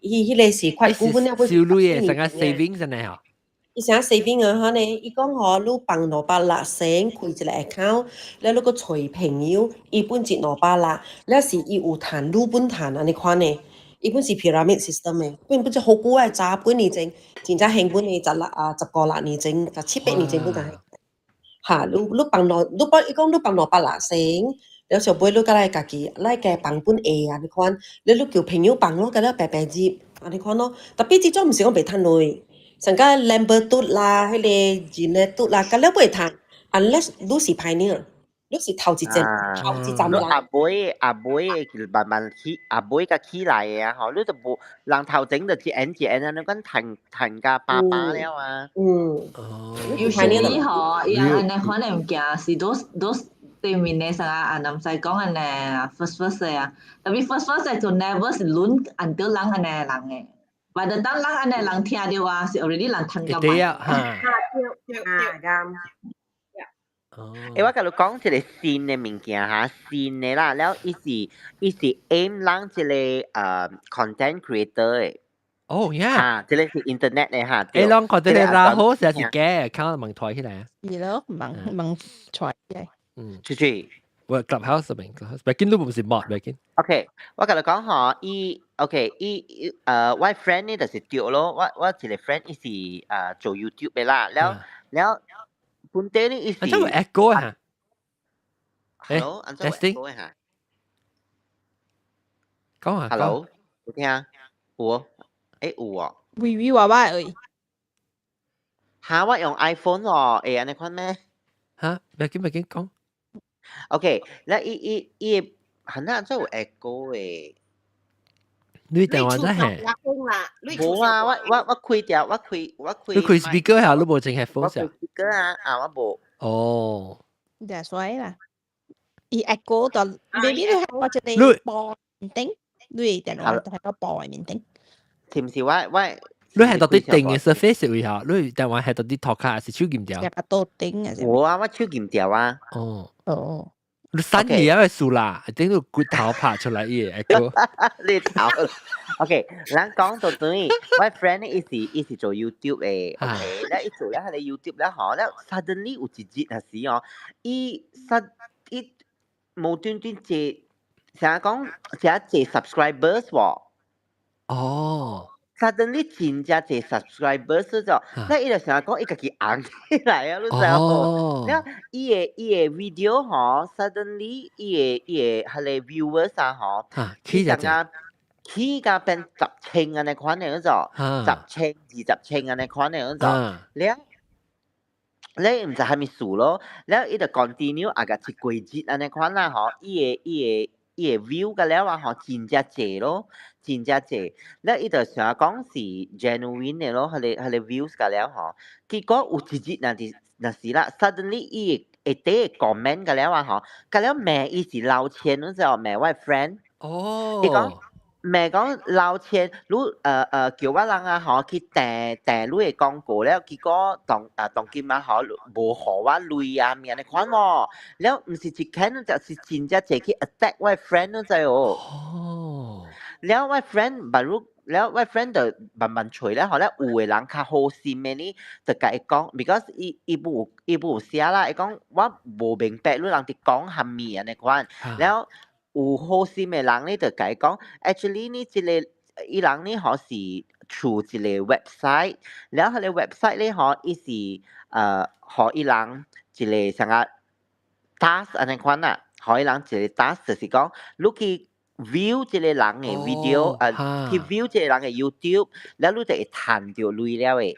伊彼個是快股本了，
收鐳的，成個 saving 真的吼。
伊啥 saving 啊？哈呢？伊講吼，你放260仙開一個 account，了你閣揣朋友，伊本一兩百六，了是伊有趁，你本趁按呢款的。伊本是 pyramid system 的，本本只好久的，早幾年前，真正興本的16啊15、6年前，17、8年前本就係。哈，你你放兩，你放伊講你放260仙，了後尾你閣來家己來加放本下按呢款，了你叫朋友放咯，佮了白白入按呢款咯。特別這種毋是講袂趁鐳。上個 Lambertut 啦，彼個 Genetud 啦，佮了袂趁，unless 你是 pioneer，你是頭一隻頭一站人。
阿妹阿妹慢慢起，阿妹較起來的啊吼，你就無人頭前就一按一按啊，你講趁趁甲飽飽了啊。
嗯。
Usually 吼，伊按呢款的物件是 those those 對面的啥啊，毋使講按呢 first first 的啊，特別 first first 的就 never 是輪按到人按呢人的。By the time 人按呢人聽著啊，是 already 人趁甲
對啊，哈。
對對對。
啱。
欸，我共你講一個新的物件哈，新的啦，了伊是伊是 aim 人一個content creator 的。
哦，呀。
哈，這個是 internet 的哈。
欸，攏看這個拉好，是是假，看問台起來啊。
是咯，問問台起來。
嗯。
出去。
我 Clubhouse 邊，Clubhouse，別緊都唔是 mod，別緊。
OK，我共你講吼，伊 OK，伊伊我 friend 呢就是對咯，我我一個 friend 伊是做 YouTube 的啦，了了本地呢伊是。
啊，這有 echo 哈。
Hello，按怎有 echo 哈？
講啊。
Hello，有聽？有哦，欸有哦。
微微娃娃而已。
哈，我用 iPhone 哦，會按呢款咩？
哈，別緊別緊講。
OK，咧伊伊伊，係那真有 echo 的。
你電話真係？
無啊，我開掉，我開我開。
你開 speaker 下，你無淨 headphone
我開 speaker 啊，啊我無。
哦。
That's why 啦。伊 echo 到，maybe 你係我這個播面頂，你電話係個播面頂。
是毋是我？
你係到底定嘅 surface 位下，你電話係到底托卡還是手撳掉？
入到頂啊！
無啊，我手撳掉啊。
哦。
哦。
你散嘢啊，數啦，頂到骨頭拍出來伊個。
你頭。OK，咱講到對，我 friend 伊是做 YouTube 的，OK，咧伊做了彼個 YouTube 咧吼，了 suddenly 有一日係時哦，伊實伊無端端借，成日講成日借 subscribers 喎。
哦。
Suddenly 真正濟 subscribers 咗，那伊就成日講伊家己紅起來啊，你知無？了伊的 video 吼，suddenly 伊的彼個 viewers 啊吼，
起只
起甲變十千按呢款的咗，十千20千按呢款的咗，了你毋知蝦米事咯，了伊就 continue 啊個一過節按呢款啦吼，伊的 view 個了啊吼，真正濟咯，真正濟，了伊就想講是 genuine 的咯，彼個 views 個了吼，結果有一日若是若是啦，suddenly 伊會底 comment 個了啊吼，個了罵伊是老千，你知無？罵我 friend，
哦，
伊講罵講老千，你叫我人啊吼去訂你的廣告了，結果當今啊吼無予我鐳啊，物按呢款喎，了毋是一間就是真正濟去 attack 我 friend 你知無？
哦，
了我 friend 捌如了我 friend 就慢慢揣了，後了有的人較好心的呢，就共伊講，because 伊無寫啦，伊講我無明白你人佇講啥物按呢款，了有好心的人呢就共伊講，actually 呢這個伊人呢吼是 through 一個 website，了彼個 website 咧吼伊是予伊人一個啥個 task 按呢款啦，予伊人一個 task 就是講，你去 view 這個人的 video，去 view 這個人的 YouTube，了你就會趁著鐳了的。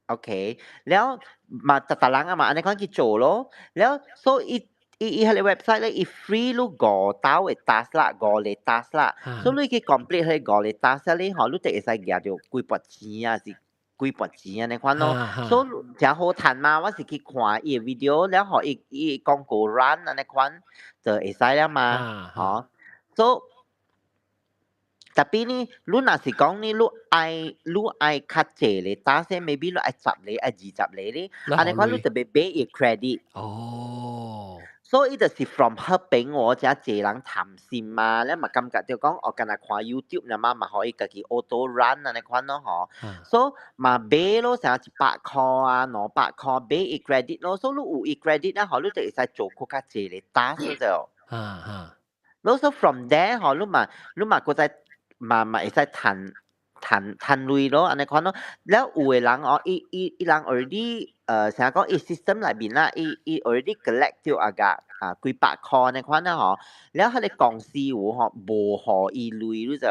OK，了嘛，逐逐人啊嘛按呢款去做咯，了所以伊彼個 website 咧，伊 free 你五兜的 task 啦，五個 task 啦，所以你去 complete 彼五個 task 咧吼，你就會使攑著幾筆錢啊，是幾筆錢按呢款咯，所以誠好趁嘛，我是去看伊的 video，了予伊伊廣告 run 按呢款就會使了嘛，吼，所以 tapi 呢，你若是講呢，你愛較濟咧，task maybe 你愛十個愛20個咧，按呢款你就欲買伊 credit。
哦。
所以就是 from 彼邊我遮濟人貪心嘛，你嘛感覺著講哦，干焦看 YouTube 爾嘛，嘛予伊家己 auto run 按呢款咯吼。所以嘛買咯，啥100箍啊，200箍買伊 credit 咯，所以你有伊 credit 咧，吼，你就會使做閣較濟個 task 就。咯，所以 from there 吼，你嘛閣再嘛會使趁鐳咯，按呢款咯。了有的人哦，伊人 already 啥講伊 system 內面啦，伊 already collect 著啊個啊幾百箍按呢款啦吼。了彼個公司有吼無予伊鐳，你就。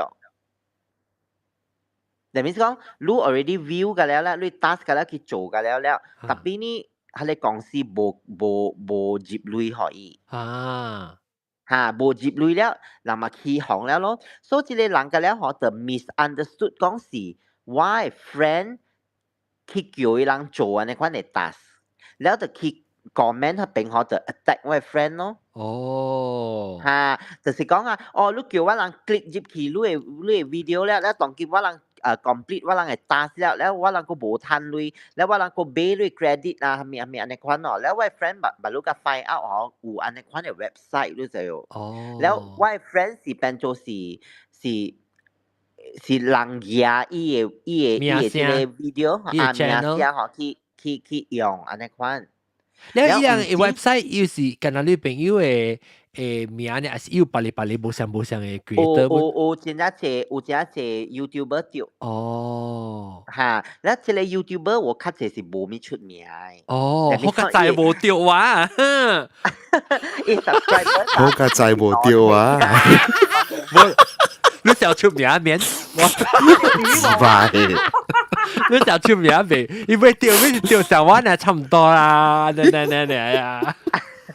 that means 講，你 already view 過了啦，你 task 過了去做過了了，tapi 呢，彼個公司無入鐳予伊。哈，無入鐳了，人嘛起哄了咯。所以這個人個了吼，就 misunderstood 講是我的 friend 去叫伊人做按呢款的 task，了就去 comment 彼邊吼就 attack 我的 friend 咯。
哦。
哈，就是講啊，哦，你叫我人 click 入去你的 video 了，了當今我人complete 我人的 task 了，了我人閣無趁鐳，了我人閣買鐳 credit 啊，啥物啥物按呢款哦，了我的 friend 捌捌你共 find out 吼，有按呢款的 website 你知無？
哦。
了我的 friend 是變做是人舉伊的這個 video 啊名聲吼去用按呢款。
了伊人 website 又是敢若你朋友的名呢，還是有別个別个無相無相的 creator？
有真正濟 YouTuber 著。
哦。
哈，了這個 YouTuber 我較濟是無物出名的。
哦，好佳哉無著啊！
伊 subscriber
好佳哉無著啊！
你想出名免？
我自敗。
你想出名未？伊袂著，你是著上我呢，差唔多啦。呢呢呢呢呀！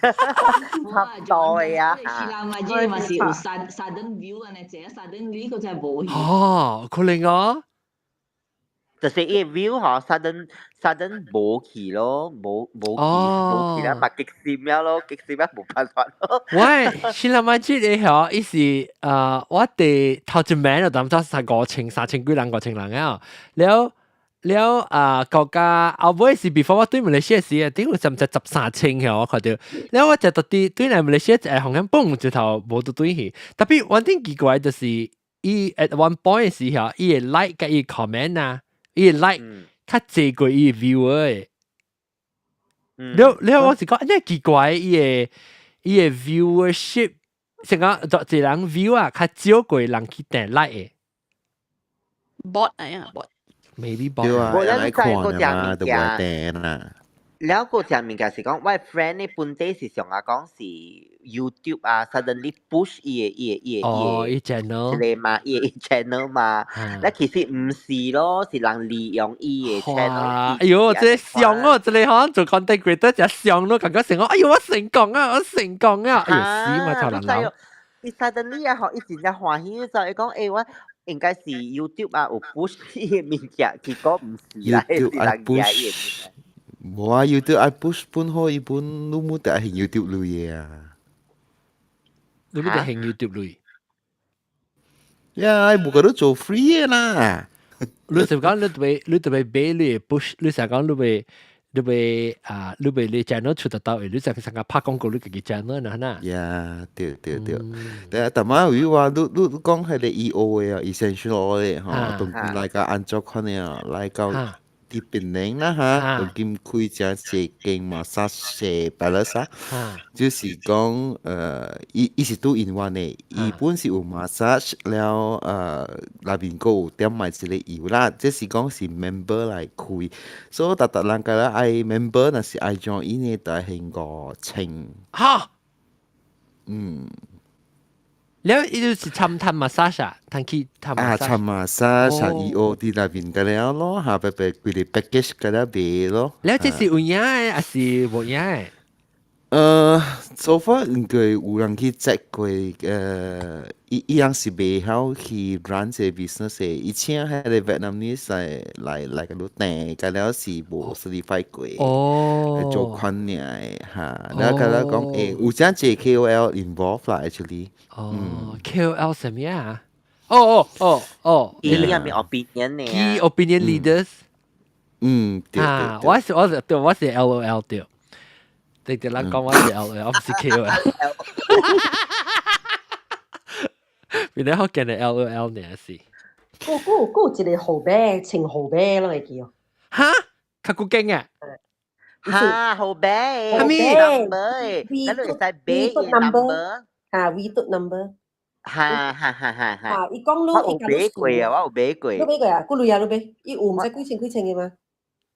差不多呀。
是啦，嘛，這嘛是有 sudden view 按呢，這 suddenly 個就無去。
哦，可能哦。
就是伊 view 嗬，sudden 無去咯，無去無去啦，嘛激閃了咯，激閃了無辦法咯。
喂，先諗下這個嗬，伊是我哋頭一名就當作三五千、3000幾人、5000人啊，了了啊，國家後尾是 before 我對馬來西亞時啊，頂有甚至13,000嗬，我看到。了我就特啲對來馬來西亞就紅咁嘣一頭無得對去，特別我頂奇怪就是伊 at one point 時候，伊會 like 佮伊 comment 啊。伊 like 較濟過伊 viewer 的。了了，我是講，呢奇怪，伊個 viewership，成個就一人 view 啊，較少過人去訂 like 的。
bot 嚟啊，bot。
Maybe bot。
對啊，來看嘛，都無訂啦。
了個隻物件是講，我 friend 呢本地是上啊講是 YouTube 啊，suddenly push 伊個
伊 channel
一個嘛，伊個 channel 嘛，那其實毋是咯，是人利用伊個 channel。
哎喲，這個上哦，這個可能做 content creator 就上咯，感覺成講，哎喲，我成功啊，我成功啊，哎喲，死嘛，臭人腦。
伊 suddenly 啊，嗬，伊真正歡喜，就伊講，欸，我應該是 YouTube 啊有 push 伊個物件，結果毋是啦，是人家伊個物件。
無啊，YouTube 愛 push 本好，伊本你冇得係 YouTube 類嘅啊。
你冇得係 YouTube 類？
呀，無個都做 free 嘅啦。
你就講你特別俾你 push，你成講你欲啊，你欲你 channel 出得到，你就成個拍廣告，你自己 channel 啦，嗱。
呀，對對對，但係但係有話你講係個 EO 嘅啊，essential oil 嘅吼，當來個按照款嘅啊，來到。佇檳城啦哈，當今開只一間 massage palace 啊，就是講伊是 two in one 的，伊本是有 massage 了內面閣有點賣一個油啦，這是講是 member 來開，所以逐逐人共咱愛 member 若是愛 join 呢，就愛還5000。
哈？
嗯。
了伊就是參探 massage 啊，趁去探
啊，參 massage 參 EO 佇內面個了咯，嚇，白白規個 package 個了賣咯。
了這是有影的，還是無影的？So
far 應該有人去 check 過，伊人是袂曉去 run 這個 business 的，伊請彼個 Vietnamese 來來共你訂，個了是無 certify 過，做款爾的哈，了共咱講，欸，有真濟 KOL involved 啦，actually。
哦，KOL 什麼啊？哦哦哦哦，
伊係咪 opinion 呢
？Key opinion leaders。
嗯，對對。
我是對，我是 LOL 對。直直人講我是 LOL，我唔是 KOL。邊啲好見嘅 LOL 呢是？
嗰一個號碼，穿號碼攏會記哦。
哈？較古勁啊？
哈，號碼。
啥物
？number，咱會使買 number。
啊，V number。
哈哈哈哈哈！
啊，伊講你，
我有買過啊，我有買過。
你買過啊？幾鐳啊？你買？伊有毋知幾千幾千嘅嗎？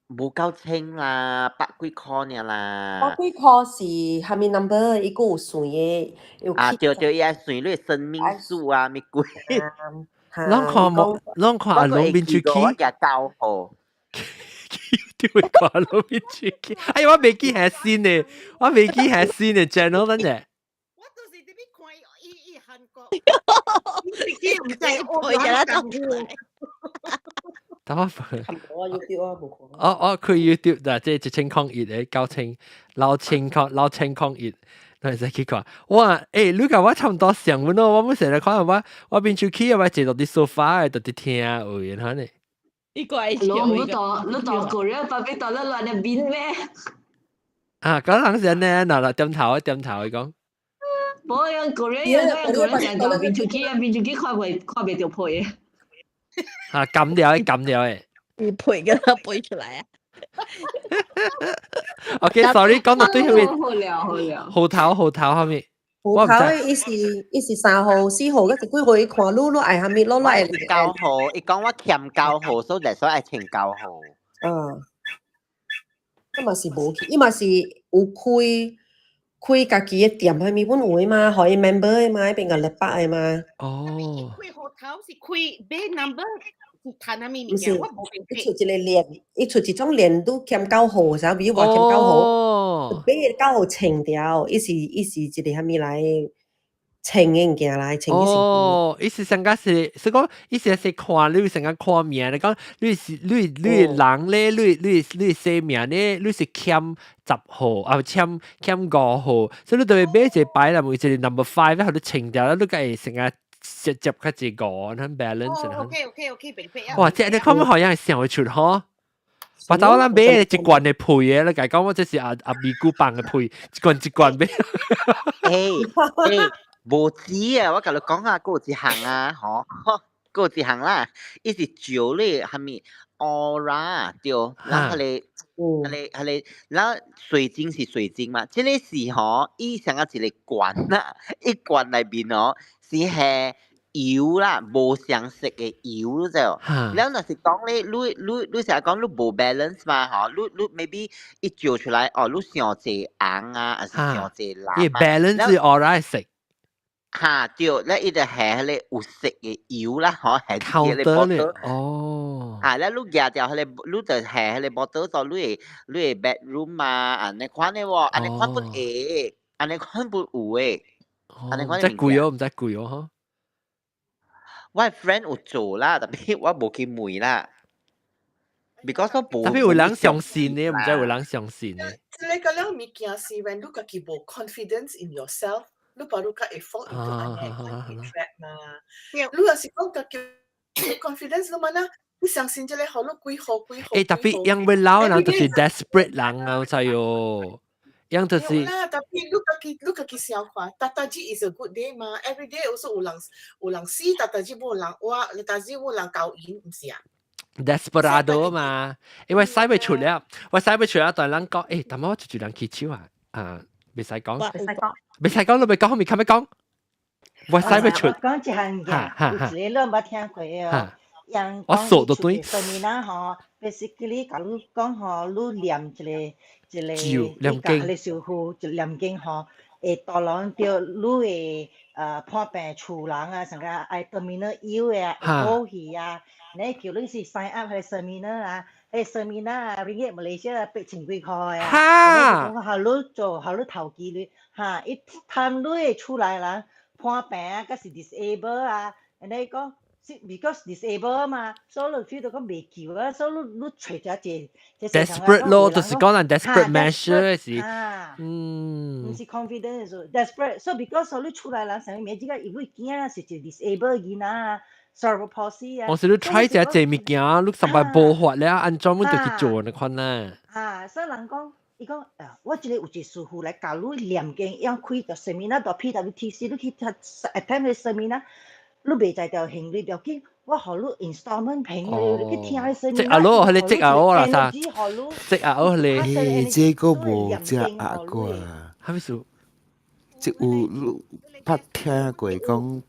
無夠千啦，百幾箍爾啦。
百幾箍是蝦米 number？伊閣有算的，有。
啊，對對，伊愛算你生命數啊，物鬼。
攏看無，攏看阿龍面出去。
我舉9號。
對，看阿龍面出去。哎呀，我未記係新的，我未記係新的 channel 等陣。
我就是佇咧看伊韓國，伊毋知我
給他講出來。
等我
我 YouTube 啊，無看。
我開 YouTube 啦，這1001的9000六千空6001，會使去看。哇，欸，你共我差毋多上咯，我本成日看我變出去啊，我坐到佇 sofa 的，就佇聽有然後呢。
你怪
你到你到 Korea 巴比到你亂的邊咩？
啊，嗰陣時呢，嗱嗱點頭點頭，伊講。
無用 Korea 用 Korea 講變出去啊，變出去看袂著皮。
啊，撳掉的，撳掉的。
你配給他背出來啊
？OK，sorry，講到對後面。
好了好了。
號頭號頭後面。
號頭伊是3號4號，嗰一幾號伊看你你愛啥物，攞來
9號，伊講我欠九號，所以所以愛穿九號。
嗯，伊嘛是無去，伊嘛是有開開家己的店，啥物本有的嘛，予伊 member 的嘛，彼邊個禮拜的嘛。
哦。
開號頭是開買 number。是趁啥物物件，我無明
白。伊出一個鏈，伊出一種鏈都欠九號，啥比如話欠九號，買九號清掉，伊是一個啥物來稱的物件來稱。
哦，伊是上個是，是講伊是是看你上個看命，你講你是你人咧，你生命咧，你是欠10號啊，欠5號，所以你就會買一個牌啦，每一個 number 5 咧，予你清掉，你個會成個接接較一個，很 balance。
OK，明白啊。
哇，這你看好像係想會出嗬？我走咱買一罐的配的，你共講我這是阿美姑放的配，一罐一罐買。
欸欸，無止啊！我共你講啊，閣有一項啊，吼，閣有一項啦，伊是照你啥物 aura 對，咱彼個彼個彼個，咱水晶是水晶嘛，這個是吼，伊像啊一個罐啊，一罐內面哦是係油啦，無相色的油就，了若是講咧，你成日講你無 balance 嘛，吼，你 maybe 一照出來，哦，你傷濟紅啊，還是傷濟藍
啊？伊 balance 是 aura 色。
哈對，了伊就下彼個有色的油啦，吼，下一個 bottle。
哦。
啊，了你舉掉彼個，你就下彼個 bottle 到你的 bedroom 啊，按呢款的喎，按呢款不會，按呢款不有的。按呢款。
毋知貴哦，毋知貴哦，吼。
我 friend 有做啦，tapi 我無去問啦。because 我無。
tapi 有人相信的，毋知有人相信的。
這個了物件是 when 你家己無 confidence in yourself，你 baru 較會 fall into 按呢款 trap 嘛。你若是講家己有 confidence，你嘛你相信這個好，你幾好幾好。
欸，tapi 樣欲老人就是 desperate 人啊，我知喲。樣就是。
啦，tapi 你家己想看，逐逐日 is a good day 嘛，every day also 有人死，逐逐日無人活，逐日無人交錢，毋是啊？
Desperado 嘛，因為使袂出了，我使袂出了，但人講，欸，但我就一人起手啊，啊，袂使講，
袂使講，
袂使講，你袂講，後面較欲講，我使袂出。
講一項嘢，有一個你捌聽過的。人
我數都對。
seminar 吼，basically 共你講吼，你念一個一個，
念經，
你師傅一念經吼，會導人著你會破病厝人啊，啥個愛 terminal ill 的啊，會好去啊，你叫你是 sign up 彼個 seminar 啊，彼個 seminar 啊，ringgit Malaysia 8千幾塊啊，
哈，
講予你做，予你投機你，哈，伊趁你的厝內人破病啊，抑是 disable 啊，你講。是 because disable 嘛，所以你 feel 到講袂救啊，所以你揣一個
desperate 咯，就是講人 desperate measure 是，
毋是 confidence desperate，所以 because 你厝內人啥物名，這個因為囝是一個 disable 囡仔啊，cerebral palsy 啊。
我是你 try 一隻物件，你上擺無法了，按怎阮就去做那款啊？
啊，所以人講，伊講，啊，我這個有一個師傅來教你念經，用開個 seminar 到 PWTC，你去 attend 個 seminar。你袂才著還錢不要緊，我予你 installment 平你去聽彼
聲。積壓咯，彼個積壓我啦啥？積壓我咧。
欸，這個無食壓過啊。
啥物事？
這有你捌聽過講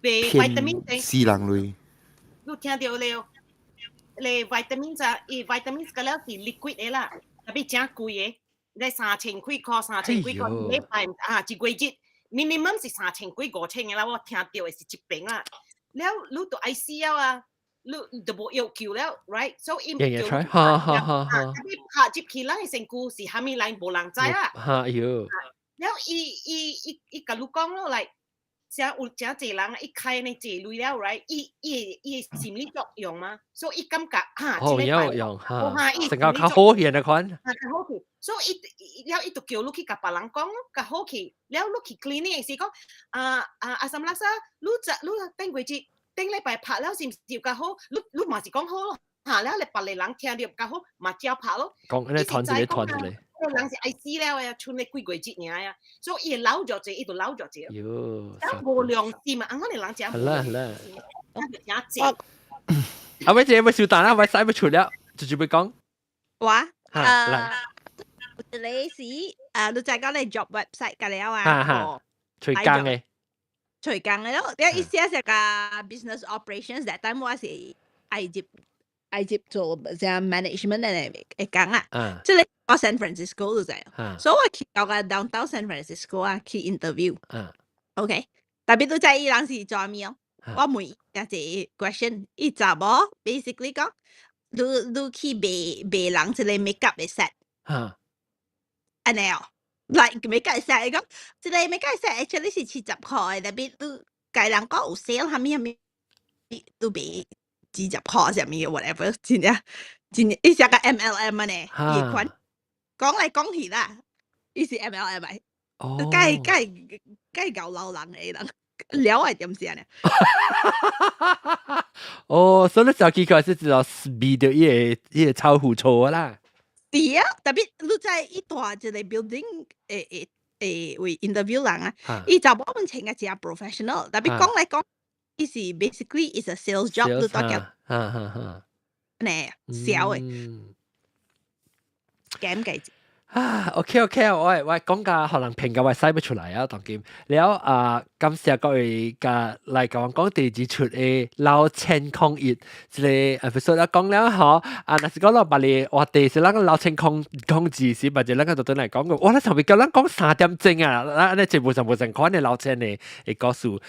騙死人類？
你聽著了？咧 vitamin 就，伊 vitamin 個了是 liquid 的啦，tapi 誠貴的，咧3000幾塊，3000幾塊，禮拜啊一月日。minimum 是3000幾5000的啦，我聽著的是一爿啦。了，你就愛死了啊！你就無藥救了，right？所以伊
叫，哈哈哈哈。
你拍入去咱的身軀是啥物來，無人知啊。
哈喲。
了，伊共你講咯，來，誠有誠濟人一開呢濟鐳了，right？伊伊心理作用嘛，所以伊感覺哈，
哦，有用哈，成個較好顯的款。
啊，較好去，所以伊了伊就叫你去共別人講咯，較好去。了你去 clinic 時講，啊啊阿什拉莎，你這你頂過節頂禮拜拍了是毋是就較好？你嘛是講好咯，哈了你別個人聽著較好，嘛照拍咯。
講你團一個團一個。
個人是愛死了的，賰咧幾個月爾啊，所以伊會老著濟，伊就老著濟。
喲，
咁無良心啊！按咱的人誠
好啦好啦，
誠濟。
啊，喂，這欲收單啦，欲使欲出了，直接欲講。
我
哈，來。
你是啊，你再講你 job website 個了啊？
哈哈，揣工的。
揣工的咯，你意思是個 business operations that time 我是愛入愛入做這 management 的會工啊。這個我 San Francisco 就知，所以我去到個 downtown San Francisco 啊去 interview。OK，tapi 你知伊人是做咩？我問伊一個 question，伊查某 basically 講，你你去賣賣人一個 makeup 的 set，按呢哦，like makeup set，伊講這個 makeup set actually 是70塊，特別你共人講有 sale 啥物啥物，都賣40塊啥物 whatever，真正真正，伊是個 MLM 呢，伊款講來講去啦，伊是 MLM 來，該該該搞老人的人，了解點先呢？
哦，所以你早期開始知道味道伊個臭腐臭啦。
是啊，特別你在一大一個 building 誒誒誒為 interview 人啊，伊查某們穿個真 professional，特別講來講，伊是 basically is a sales job，你大家
哈哈哈，
呢小的，減計。
啊，OK OK 啊，我講價可能評價我使不出來啊，當今了啊，感謝各位嘅來共我講第二出的老千空一，這個 episode 啦講了嗬，啊，若是講落別個話題是咱個老千空空字是，或者咱個就轉來講過，哇，咱上面叫咱講3點鐘啊，咱呢節目上無同款的老千的的故事，講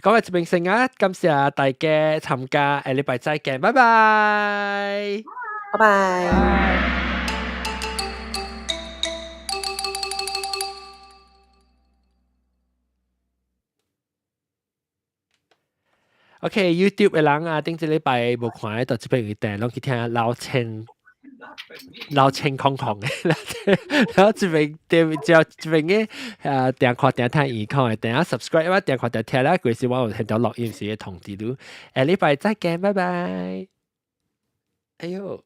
到這邊先啊，感謝大家參加，下禮拜再見，拜拜，
拜拜。
OK，YouTube 的人啊，頂這禮拜無看到這邊有訂，攏去聽老千老千空空的，然後這邊對就這邊嘅啊訂看訂聽耳看的，訂下 subscribe 我訂看訂聽啦，規時我有聽到錄音時嘅通知你。下禮拜再見，拜拜。哎喲。